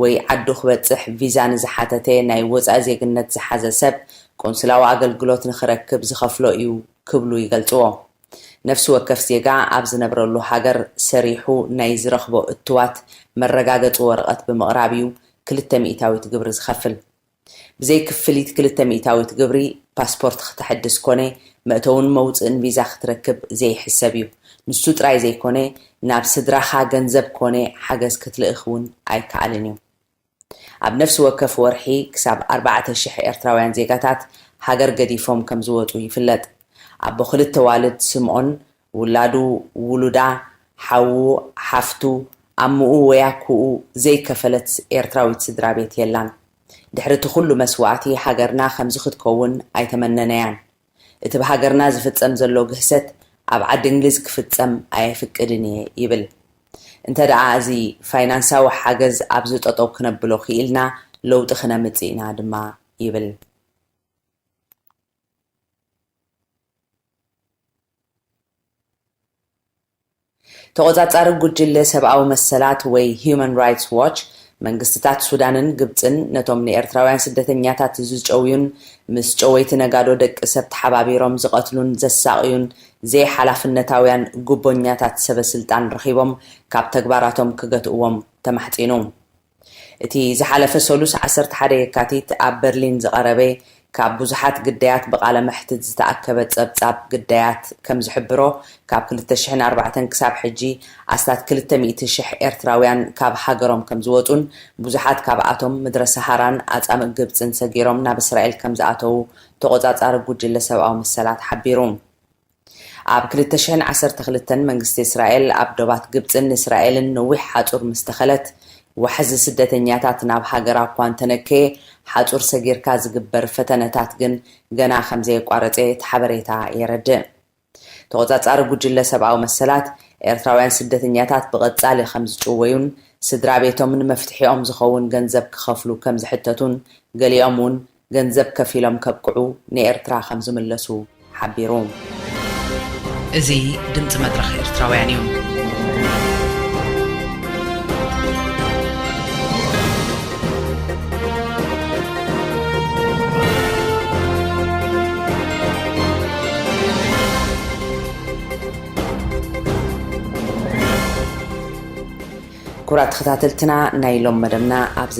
ወይ ዓዱ ክበጽሕ ቪዛ ንዝሓተተ ናይ ወጻኢ ዜግነት ዝሓዘ ሰብ ቆንስላዊ ኣገልግሎት ንኽረክብ ዝኸፍሎ እዩ ክብሉ ይገልጽዎ። ነፍሲ ወከፍ ዜጋ ኣብ ዝነብረሉ ሃገር ሰሪሑ ናይ ዝረኽቦ እትዋት መረጋገጺ ወረቐት ብምቕራብ እዩ ክልተ ሚእታዊት ግብሪ ዝኸፍል። ብዘይ ክፍሊት ክልተ ሚእታዊት ግብሪ ፓስፖርት ክተሐድስ ኮነ መእተውን መውጽእን ቪዛ ክትረክብ ዘይሕሰብ እዩ። ንሱ ጥራይ ዘይኮነ ናብ ስድራኻ ገንዘብ ኮነ ሓገዝ ክትልእኽ እውን ኣይከኣልን እዩ። ኣብ ነፍሲ ወከፍ ወርሒ ክሳብ ኣርባዕተ ሽሕ ኤርትራውያን ዜጋታት ሃገር ገዲፎም ከም ዝወጹ ይፍለጥ። ኣቦ ክልተ ዋልድ ስምኦን ውላዱ፣ ውሉዳ፣ ሓዉ፣ ሓፍቱ፣ ኣምኡ ወይ ኣኩኡ ዘይከፈለት ኤርትራዊት ስድራ ቤት የላን። ድሕሪ እቲ ኩሉ መስዋእቲ ሃገርና ከምዚ ክትከውን ኣይተመነነያን። እቲ ብሃገርና ዝፍጸም ዘሎ ግህሰት ኣብ ዓዲ እንግሊዝ ክፍጸም ኣየፍቅድን እየ ይብል። እንተ ደኣ እዚ ፋይናንሳዊ ሓገዝ ኣብዚ ጠጠው ክነብሎ ክኢልና ለውጢ ክነምጽእ ኢና ድማ ይብል። ተቖጻጻሪ ጉጅለ ሰብኣዊ መሰላት ወይ ሂዩማን ራይትስ ዎች መንግስትታት ሱዳንን ግብጽን ነቶም ንኤርትራውያን ስደተኛታት ዝጨውዩን ምስ ጨወይቲ ነጋዶ ደቂ ሰብ ተሓባቢሮም ዝቐትሉን ዘሳቕዩን ዘይሓላፍነታውያን ጉቦኛታት ሰበ ስልጣን ረኺቦም ካብ ተግባራቶም ክገትእዎም ተማሕጺኑ። እቲ ዝሓለፈ ሰሉስ ዓሰርተ ሓደ የካቲት ኣብ በርሊን ዝቐረበ ካብ ብዙሓት ግዳያት ብቓለ መሕትት ዝተኣከበ ጸብጻብ ግዳያት ከም ዝሕብሮ፣ ካብ ክልተ ሽሕን ኣርባዕተን ክሳብ ሕጂ ኣስታት ክልተ ሚእቲ ሽሕ ኤርትራውያን ካብ ሃገሮም ከም ዝወጹን ብዙሓት ካብኣቶም ምድረ ሰሃራን ኣጻምእ ግብጽን ሰጊሮም ናብ እስራኤል ከም ዝኣተዉ ተቖጻጻሪ ጉጅለ ሰብኣዊ መሰላት ሓቢሩ። ኣብ ክልተ ሽሕን ዓሰርተ ክልተን መንግስቲ እስራኤል ኣብ ዶባት ግብጽን እስራኤልን ነዊሕ ሓጹር ምስ ተኸለት፣ ዋሕዚ ስደተኛታት ናብ ሃገራ እኳ እንተነከየ፣ ሓጹር ሰጊርካ ዝግበር ፈተነታት ግን ገና ከም ዘየቋረጸ እቲ ሓበሬታ የረድእ። ተቖጻጻሪ ጉጅለ ሰብኣዊ መሰላት፣ ኤርትራውያን ስደተኛታት ብቐጻሊ ከም ዝጭወዩን ስድራ ቤቶም ንመፍትሒኦም ዝኸውን ገንዘብ ክኸፍሉ ከም ዝሕተቱን ገሊኦም እውን ገንዘብ ከፊሎም ከብቅዑ ንኤርትራ ከም ዝምለሱ ሓቢሩ። እዚ ድምጺ መድረኽ ኤርትራውያን እዩ። ክቡራት ተኸታተልትና፣ ናይ ሎም መደብና ኣብዚ